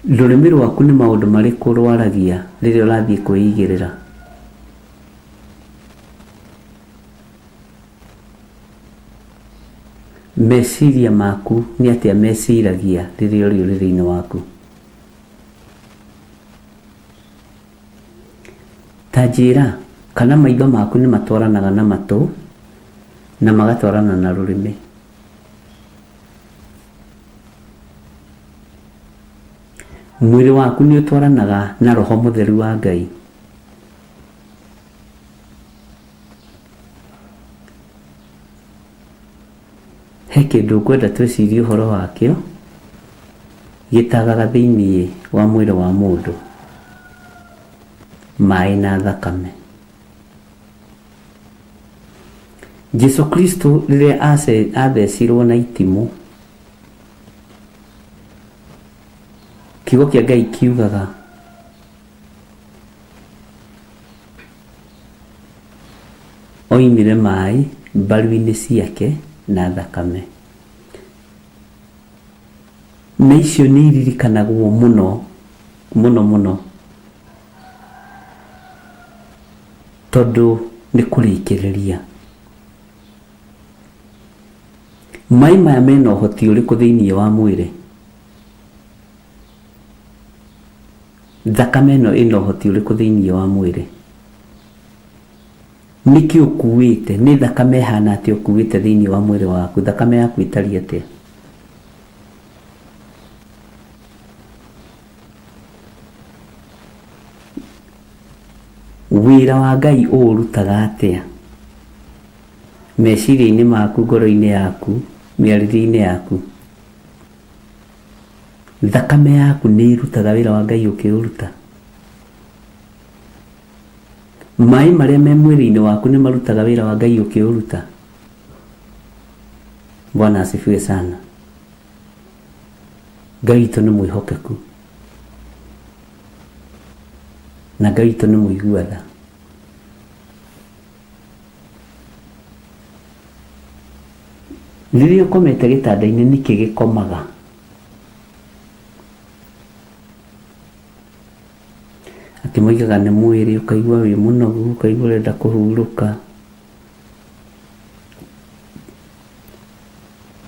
Rũrĩmĩ rwaku nĩ maũndũ marĩkũ rwaragia rĩrĩa ũrathiĩ kwĩigĩrĩra? Meciria maku nĩ atĩa meciragia rĩrĩa ũrĩ ũrĩrĩ-inĩ waku? Ta njĩra, kana maitho maku nĩ matwaranaga na matũ na magatwarana na rũrĩmĩ? Mwĩrĩ waku nĩ ũtwaranaga na Roho Mũtheru wa Ngai? He kĩndũ ngwenda twĩcirie ũhoro wakĩo gĩtagaga thĩinĩ wa mwĩrĩ wa mũndũ, maĩ na thakame. Jesu Kristo rĩrĩa athecirwo na itimũ, kiugo kĩa Ngai kiugaga Oimire maĩ mbaru-inĩ ciake na thakame. Na icio nĩ iririkanagwo mũno mũno mũno tondũ nĩ kũrĩkĩrĩria. Maĩ maya mena ũhoti ũrĩkũ thĩinĩ wa mwĩrĩ? Thakame ĩno ĩna ũhoti ũrĩkũ thĩinĩ wa mwĩrĩ? Nĩkĩ ũkuĩte? Nĩ thakame ĩhana atĩa ũkuĩte thĩinĩ wa mwĩrĩ waku? Thakame yaku ĩtariĩ atĩa? Wĩra wa Ngai ũũrutaga atĩa? Meciria-inĩ maku, ngoro-inĩ yaku, mĩarĩrie-inĩ yaku. Thakame yaku nĩ ĩrutaga wĩra wa Ngai ũkĩũruta? Maĩ marĩa me mwĩrĩ-inĩ waku nĩ marutaga wĩra wa Ngai ũkĩũruta. Bwana asifiwe sana. Ngai witũ nĩ mwĩhokeku na Ngai witũ nĩ mũigua tha. Rĩrĩa ũkomete gĩtanda-inĩ nĩkĩ gĩkomaga? Atĩ moigaga nĩ mwĩrĩ ũkaigua wĩ mũnogu, ũkaigua ũrenda kũhurũka.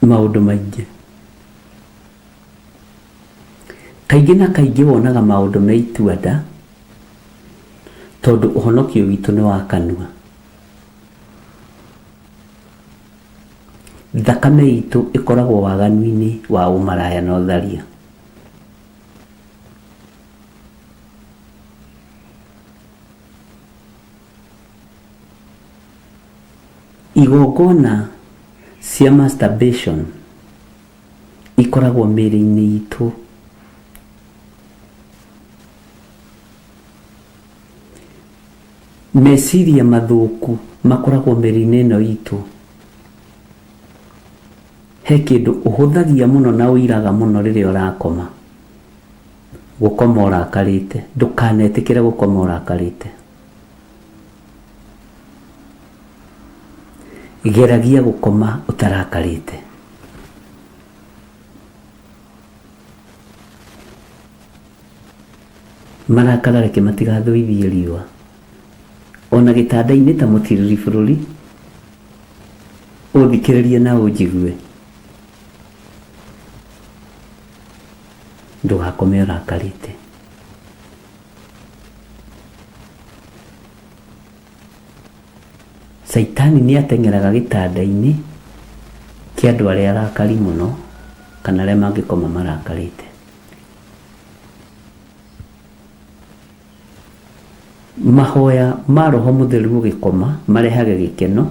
Maũndũ maingĩ. Kaingĩ na kaingĩ wonaga maũndũ me itua-nda tondũ ũhonokio witũ nĩ wa kanua. Thakame itũ ĩkoragwo waganu-inĩ wa ũmaraya na ũtharia. Igongona cia masturbation ikoragwo mĩĩrĩ-inĩ itũ. Meciria mathũku makoragwo mĩĩrĩ-inĩ ĩno itũ. He kĩndũ ũhũthagia mũno na ũiraga mũno rĩrĩa ũrakoma. Gũkoma ũrakarĩte. Ndũkanetĩkĩre gũkoma ũrakarĩte. Geragia gũkoma ũtarakarĩte. Marakara reke matigathũithie riũa. Ona gĩtanda-inĩ ta mũtiriri bũrũri, ũthikĩrĩrie na ũnjigue. Ndũgakome ũrakarĩte. Caitani nĩ ateng'eraga gĩtanda-inĩ kĩa andũ arĩa arakari mũno kana arĩa mangĩkoma marakarĩte. Mahoya ma Roho Mũtheru ũgĩkoma marehage gĩkeno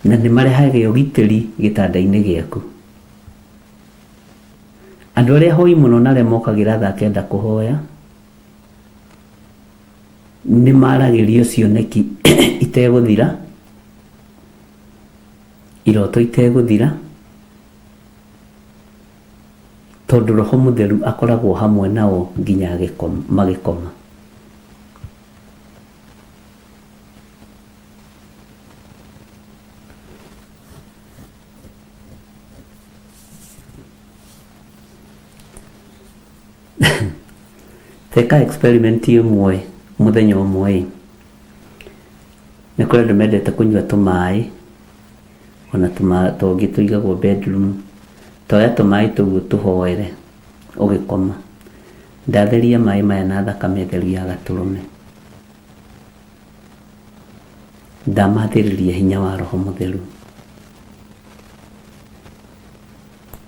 na nĩ marehage ũgitĩri gĩtanda-inĩ gĩaku. Andũ arĩa ahoi mũno na arĩa mokagĩra thaa kenda kũhoya nĩ maragĩrio cioneki itegũthira, iroto itegũthira, tondũ Roho Mũtheru akoragwo hamwe nao nginya magĩkoma. Teka experiment ĩmwe mũthenya ũmwe ĩ, nĩ kũrĩ andũ mendete kũnyua tũmaĩ, ona tũngĩ tũigagwo bedroom. Toya tũmaĩ tũu ũtũhoere ũgĩkoma. Ndatheria maĩ maya na thakame theru ya gatũrũme. Ndamathĩrĩria hinya wa Roho Mũtheru.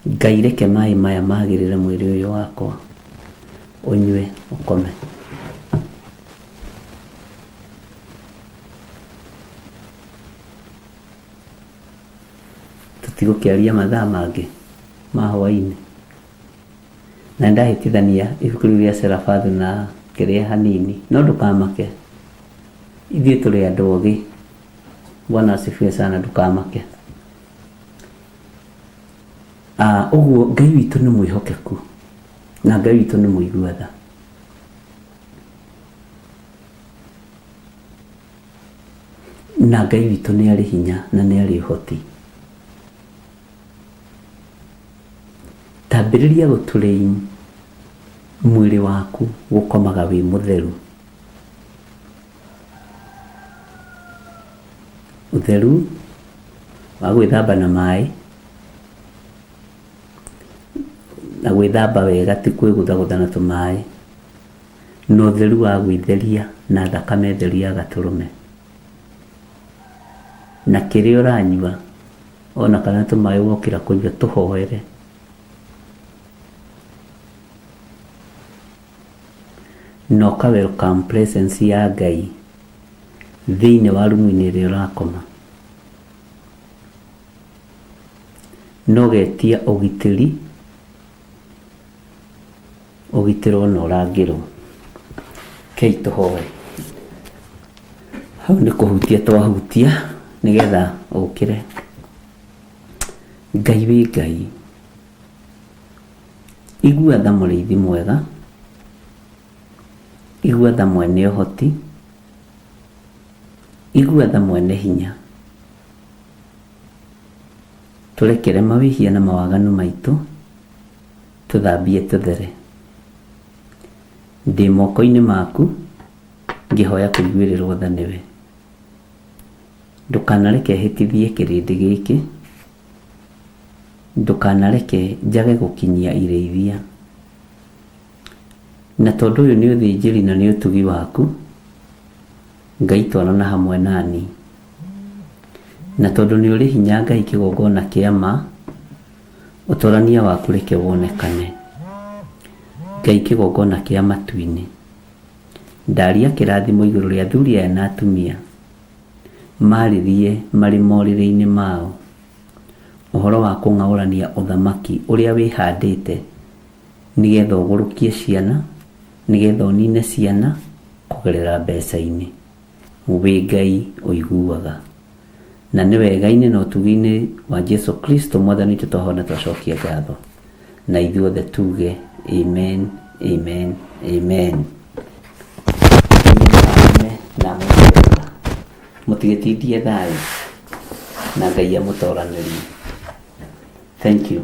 Ngai reke maĩ maya magĩrĩre mwĩrĩ ũyũ wakwa, ũnyue ũkome. Tũtigũkĩaria mathaa mangĩ ma hwainĩ. Na nĩndahĩtithania ibuku rĩu rĩa Serafathu na kĩrĩa hanini, no ndũkamake, ithuĩ tũrĩ andũ ogĩ. Bwana asifiwe sana, ndũkamake. Ah, ũguo Ngai witũ nĩ mwĩhokeku na Ngai witũ nĩ mũigua tha. Na Ngai witũ nĩ arĩ hinya na nĩ arĩ ũhoti. Tambĩrĩria gũtũrĩin mwĩrĩ waku gũkomaga wĩ mũtheru. Ũtheru wa gwĩthamba na maĩ, na gwĩthamba wega ti kwĩgũthagũtha na tũmaĩ, na ũtheru wa gwĩtheria na thakame theru ya gatũrũme. Na kĩrĩa ũranyua ona kana tũmaĩ wokĩra kũnyua tũhoere. Na ũka welcome presence ya Ngai thĩinĩ wa rumu-inĩ ĩrĩa ũrakoma. Na ũgetia ũgitĩri, ũgitĩrwo na ũrangĩrwo. Rekei tũhoe. Hau nĩ kũhutia twahutia nĩgetha ũkĩre. Ngai wĩ Ngai, igua tha mũrĩithi mwega, igua tha mwene ũhoti, igua tha mwene hinya. Tũrekere mawĩhia na mawaganu maitũ, tũthambie tũthere. Ndĩ moko-inĩ maku ngĩhoya kũiguĩrĩrwo tha nĩwe. Ndũkanareke hĩtithie kĩrĩndĩ gĩkĩ, ndũkanareke njage gũkinyia irĩithia. Na tondũ ũyũ nĩ ũthĩnjĩri na nĩ ũtugi waku, Ngai twarana hamwe nani. Na tondũ nĩ ũrĩ hinya Ngai kĩgongona kĩa ma, ũtorania waku reke wonekane. Ngai kĩgongona kĩa matu-inĩ. Ndaria kĩrathimo igũrũ rĩa athuri aya na atumia, marĩrie marĩ morĩrĩ-inĩ mao ũhoro wa kũng'aũrania ũthamaki ũrĩa wĩhandĩte nĩgetha ũgũrũkie ciana, nĩgetha ũnine ciana kũgerera mbeca-inĩ. Wĩ Ngai ũiguaga. Na nĩ wega-inĩ na ũtugi-inĩ wa Jesu Kristo Mwathani witũ twahoya na twacokia ngatho. Na ithuothe tuge amen, amen, amen. Ngai na amũiguĩre tha. Mũtigĩtindie thayũ na Ngai amũtoranĩrie. Thank you.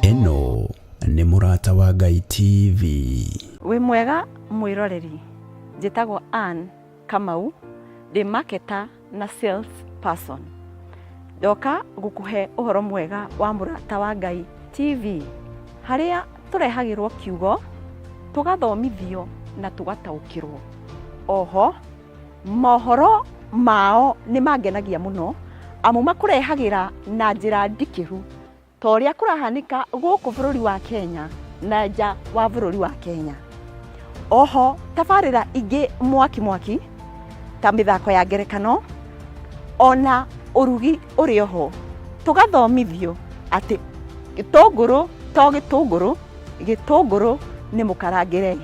Ĩno nĩ Mũrata wa Ngai TV. Wĩ mwega mwĩroreri, njĩtagwo Ann Kamau, ndĩ marketer na sales person. Ndoka gũkũhe ũhoro mwega wa Mũrata wa Ngai TV, harĩa tũrehagĩrwo kiugo, tũgathomithio na tũgataũkĩrwo. Oho, mohoro mao nĩ mangenagia mũno, amu makũrehagĩra na njĩra ndikĩru ta ũrĩa kũrahanĩka gũkũ bũrũri wa Kenya na nja wa bũrũri wa Kenya. Oho tabarĩra ingĩ mwaki mwaki ta mĩthako ya ngerekano ona ũrugi ũrĩ oho, tũgathomithio atĩ gĩtũngũrũ to gĩtũngũrũ, gĩtũngũrũ nĩ mũkarangĩre.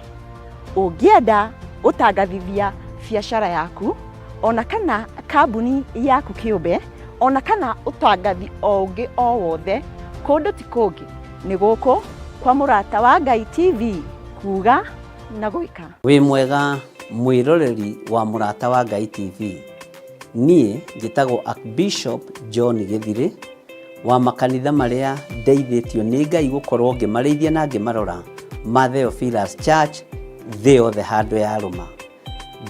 Ũngĩenda gũtangathithia biacara yaku ona kana kambuni yaku kĩũmbe ona kana ũtangathi o ũngĩ o wothe, kũndũ ti kũngĩ nĩ gũkũ kwa Mũrata wa Ngai TV, kuga na gwĩka. Wĩ mwega mwĩroreri wa Mũrata wa Ngai TV. Niĩ njĩtagwo Archbishop John Gĩthirĩ wa makanitha marĩa ndeithĩtio nĩ Ngai gũkorwo ngĩmarĩithia na ngĩmarora ma Theophilus Church thĩ yothe handũ yarũma.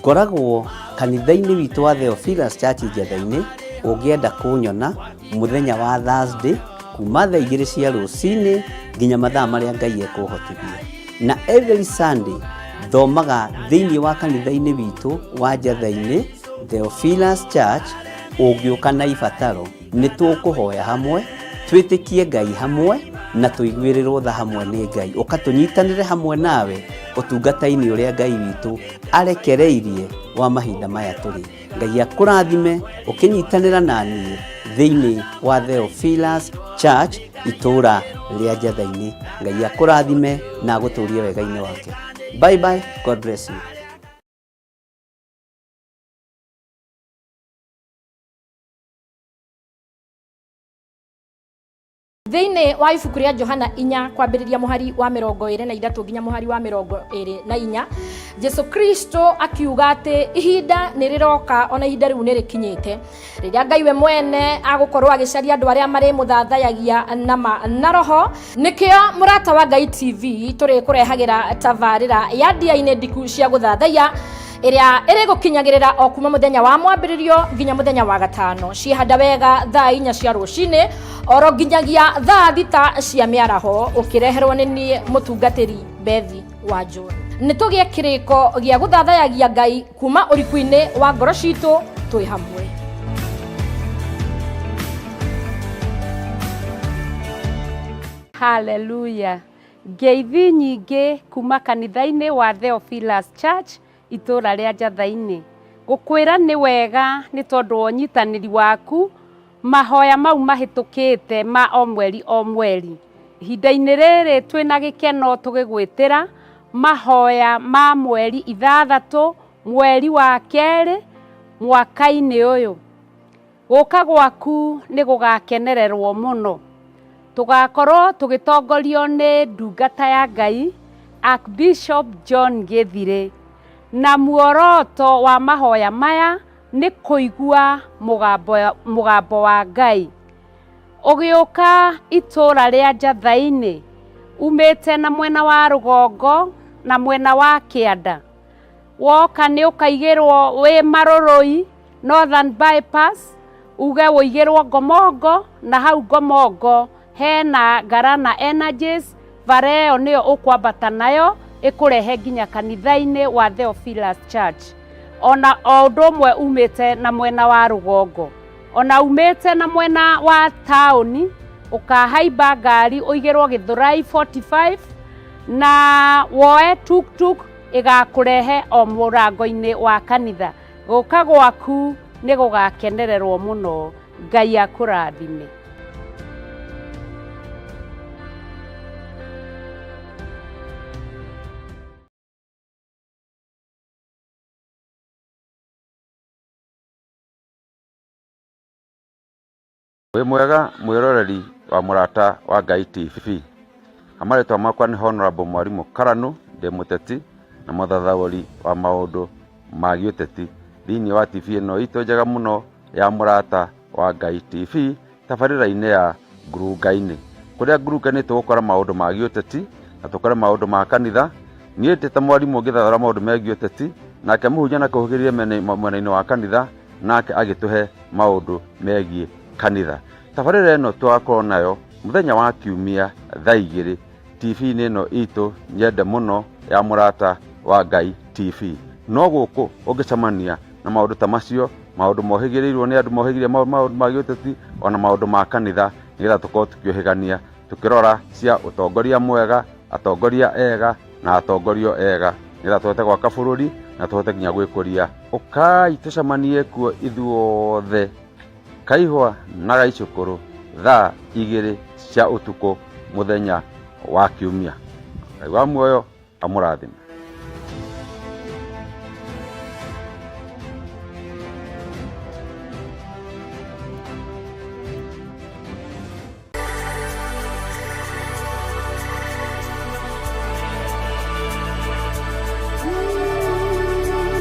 Ngoragwo kanitha-inĩ witũ wa Theophilus Church Njetha-inĩ, ũngĩenda kũnyona mũthenya wa Thursday kuma thaa igĩrĩ cia rũcinĩ nginya mathaa marĩa Ngai ekũhotithia. Na every Sunday thomaga thĩinĩ wa kanitha-inĩ witũ wa Njetha-inĩ Theophilus Church, ũngĩũka na ibataro nĩ tũkũhoya hamwe, twĩtĩkie Ngai hamwe na tũiguĩrĩrwo tha hamwe nĩ Ngai. Ũka tũnyitanĩre hamwe nawe ũtungata-inĩ ũrĩa Ngai witũ arekereirie wa mahinda maya tũrĩ. Ngai akũrathime ũkĩnyitanĩra na niĩ thĩinĩ wa Theophilus Church itũũra rĩa Njetha-inĩ. Ngai akũrathime na agũtũrie wega-inĩ wake. Bye bye, God bless you. Thĩinĩ wa ibuku rĩa Johana 4 kwambĩrĩria mũhari wa 23 nginya mũhari wa 24, Jesu Kristo akiuga atĩ ihinda nĩ rĩroka, ona ihinda rĩu nĩ rĩkinyĩte, rĩrĩa Ngai we mwene agũkorwo agĩcaria andũ arĩa marĩmũthathayagia na ma na roho. Nĩkĩo Mũrata wa Ngai TV tũrĩkũrehagĩra tabarĩra ya ndia-inĩ ndiku cia gũthathaiya, ĩrĩa ĩrĩgũkinyagĩrĩra o kuma mũthenya wa mwambĩrĩrio nginya mũthenya wa gatano, ciĩhanda wega thaa 4 cia rũcinĩ oro nginyagia thaa 6 cia mĩaraho, ũkĩreherwo nĩ niĩ mũtungatĩri Bethi wa John. Nĩ tũgĩe kĩrĩko gĩa gũthathayagia Ngai kuma ũriku-inĩ wa ngoro citũ twĩ hamwe. Haleluya. Ngeithi nyingĩ kuma kanitha-inĩ wa Theophilus Church itũũra rĩa Njatha-inĩ. Gũkwĩra nĩ wega nĩ tondũ wa ũnyitanĩri waku mahoya mau mahĩtũkĩte ma o mweri o mweri. Ihinda-inĩ rĩrĩ twĩna gĩkeno tũgĩgwĩtĩra mahoya ma mweri 6 mweri wa 2 mwaka-inĩ ũyũ. Gũka gwaku nĩ gũgakenererwo mũno. Tũgakorwo tũgĩtongorio nĩ ndungata ya Ngai Archbishop John Gĩthirĩ, na muoroto wa mahoya maya nĩ kũigua mũgambo wa Ngai. Ũgĩũka itũũra rĩa Njatha-inĩ umĩte na mwena wa rũgongo na mwena wa kĩanda, woka nĩ ũkaigĩrwo wĩ Marũrũi Northern Bypass, uge wũigĩrwo Ngomongo, na hau Ngomongo hena Ngarana Energies, bara ĩyo nĩyo ũkwambata nayo ĩkũrehe nginya kanitha-inĩ wa Theophilus Church. Ona o ũndũ ũmwe umĩte na mwena wa rũgongo, ona umĩte na mwena wa taũni, ũkahaimba ngari ũigĩrwo Gĩthũrai 45 na woe tuk-tuk ĩgakũrehe o mũrango-inĩ wa kanitha. Gũka gwaku nĩ gũgakenererwo mũno. Ngai akũrathime. Wĩ mwega mwĩroreri wa Mũrata wa Ngai TV. Marĩtwa makwa nĩ Honorable Mwarimũ Karanu, ndĩ mũteti na mũthathaũri wa maũndũ ma gĩũteti thĩinĩ wa TV ĩno itũ njega mũno ya Mũrata wa Ngai TV, tabarĩra-inĩ ya Ngurunga-inĩ. Kũrĩa ngurunga-inĩ tũgũkora maũndũ ma gĩũteti na tũkore maũndũ ma kanitha. Niĩ ndĩ ta mwarimũ ngĩthathaũra maũndũ megiĩ ũteti, nake mũhunjia nakũhũgĩrĩrie mwena-inĩ wa kanitha, nake agĩtũhe maũndũ megiĩ kanitha. Tabarĩra ĩno tũgakorwo nayo mũthenya wa kiumia thaa 2 TV-inĩ ĩno itũ nyende mũno ya Mũrata wa Ngai TV. No gũkũ ũngĩcemania na maũndũ ta macio, maũndũ mohĩgĩrĩirwo nĩ andũ mohĩgĩrĩire maũndũ ma gĩũteti ona maũndũ ma kanitha, nĩgetha tũkorwo tũkĩũhĩgania tũkĩrora cia ũtongoria mwega, atongoria ega na atongorio ega, nĩgetha tũhote gwaka bũrũri na tũhote nginya gwĩkũria. Ũkai tũcemanie kuo ithuothe, Kaihwa na Gaicũkũrũ, thaa 2 cia ũtukũ mũthenya wa kiumia. Ngai wa muoyo amũrathime.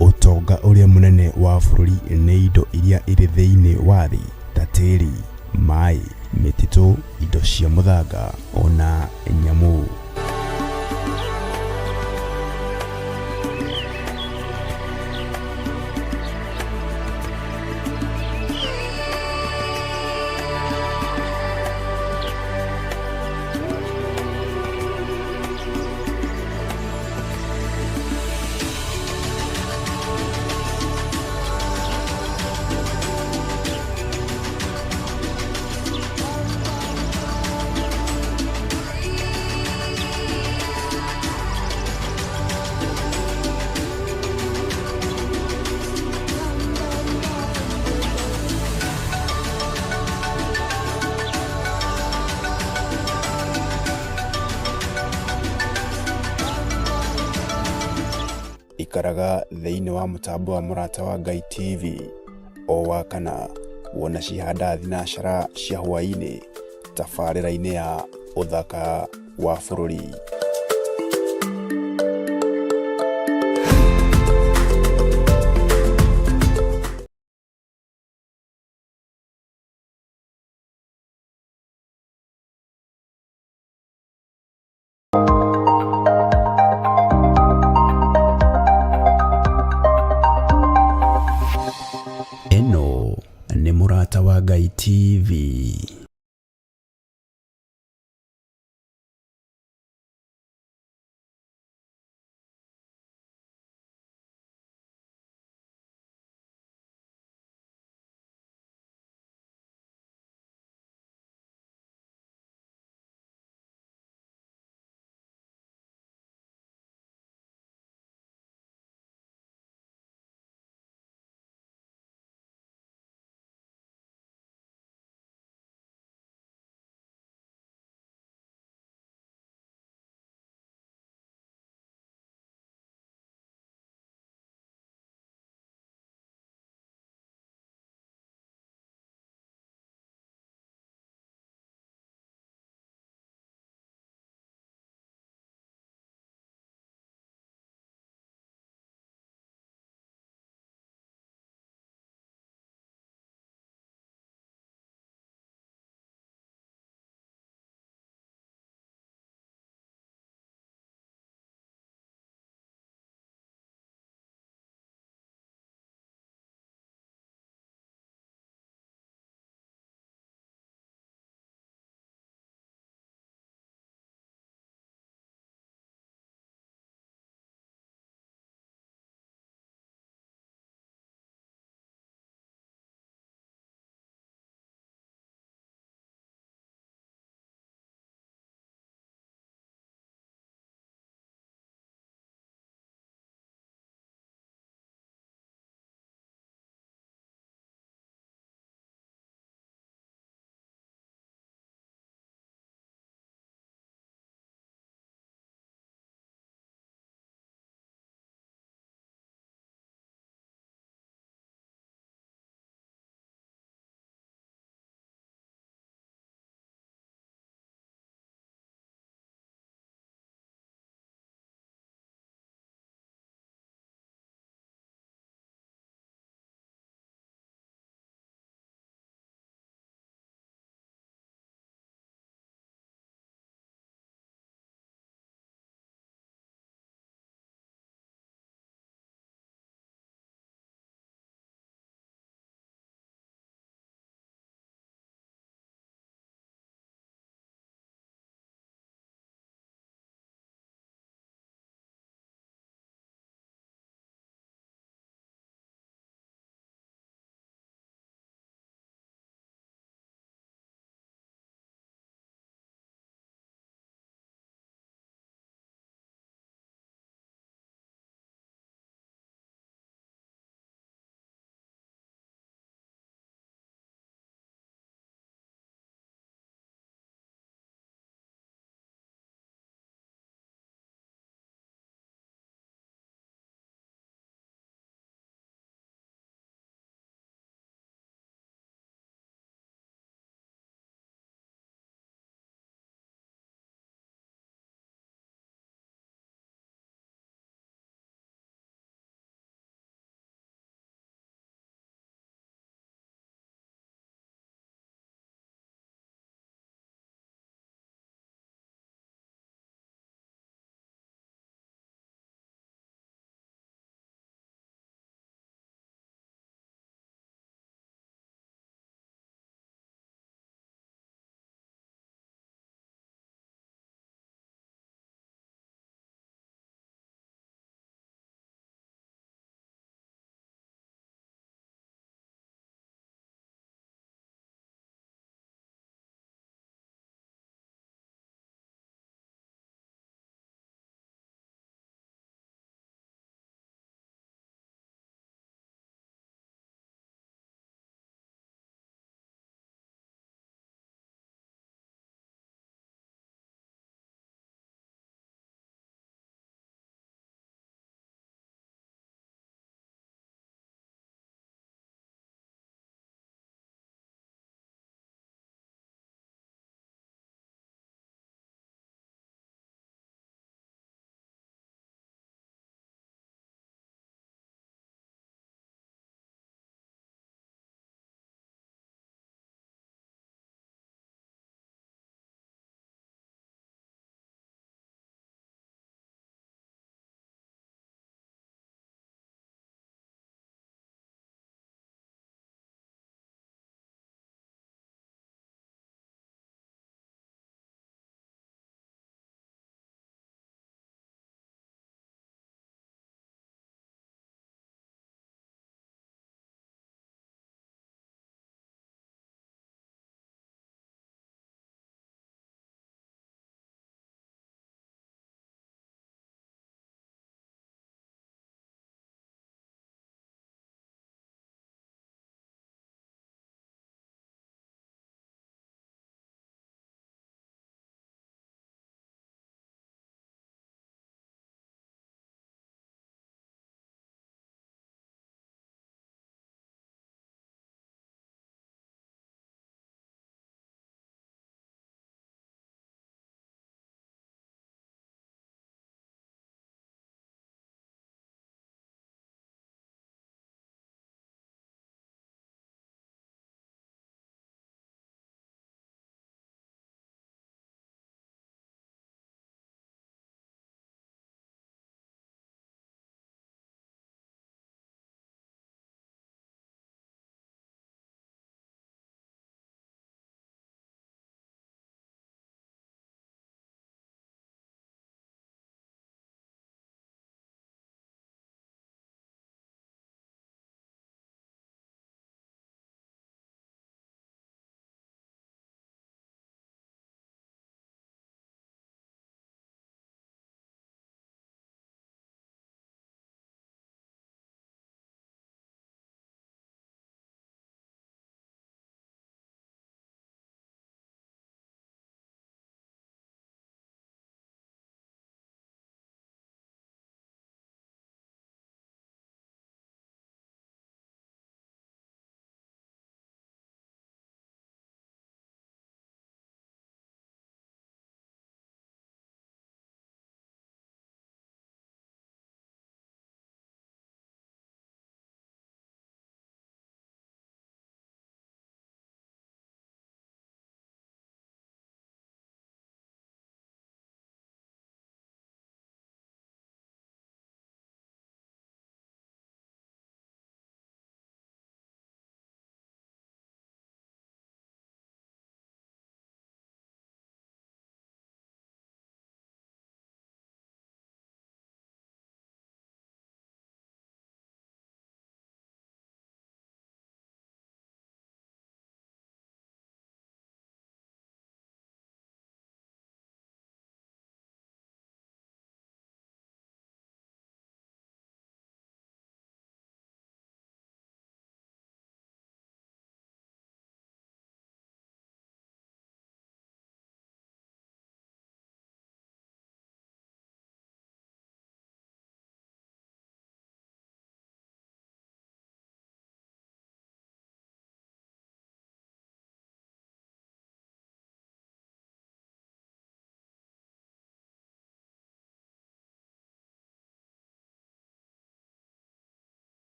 Ũtonga ũrĩa mũnene wa bũrũri nĩ indo iria irĩ thĩinĩ wa thĩ ta tĩri, maĩ, mĩtitũ, indo cia mũthanga ona nyamũ. Ikaraga thĩinĩ wa mũtambo wa Mũrata wa Ngai TV o wa kana wona cihanda thinacara cia hwaĩ-inĩ Tabarĩra-inĩ ya ũthaka wa bũrũri.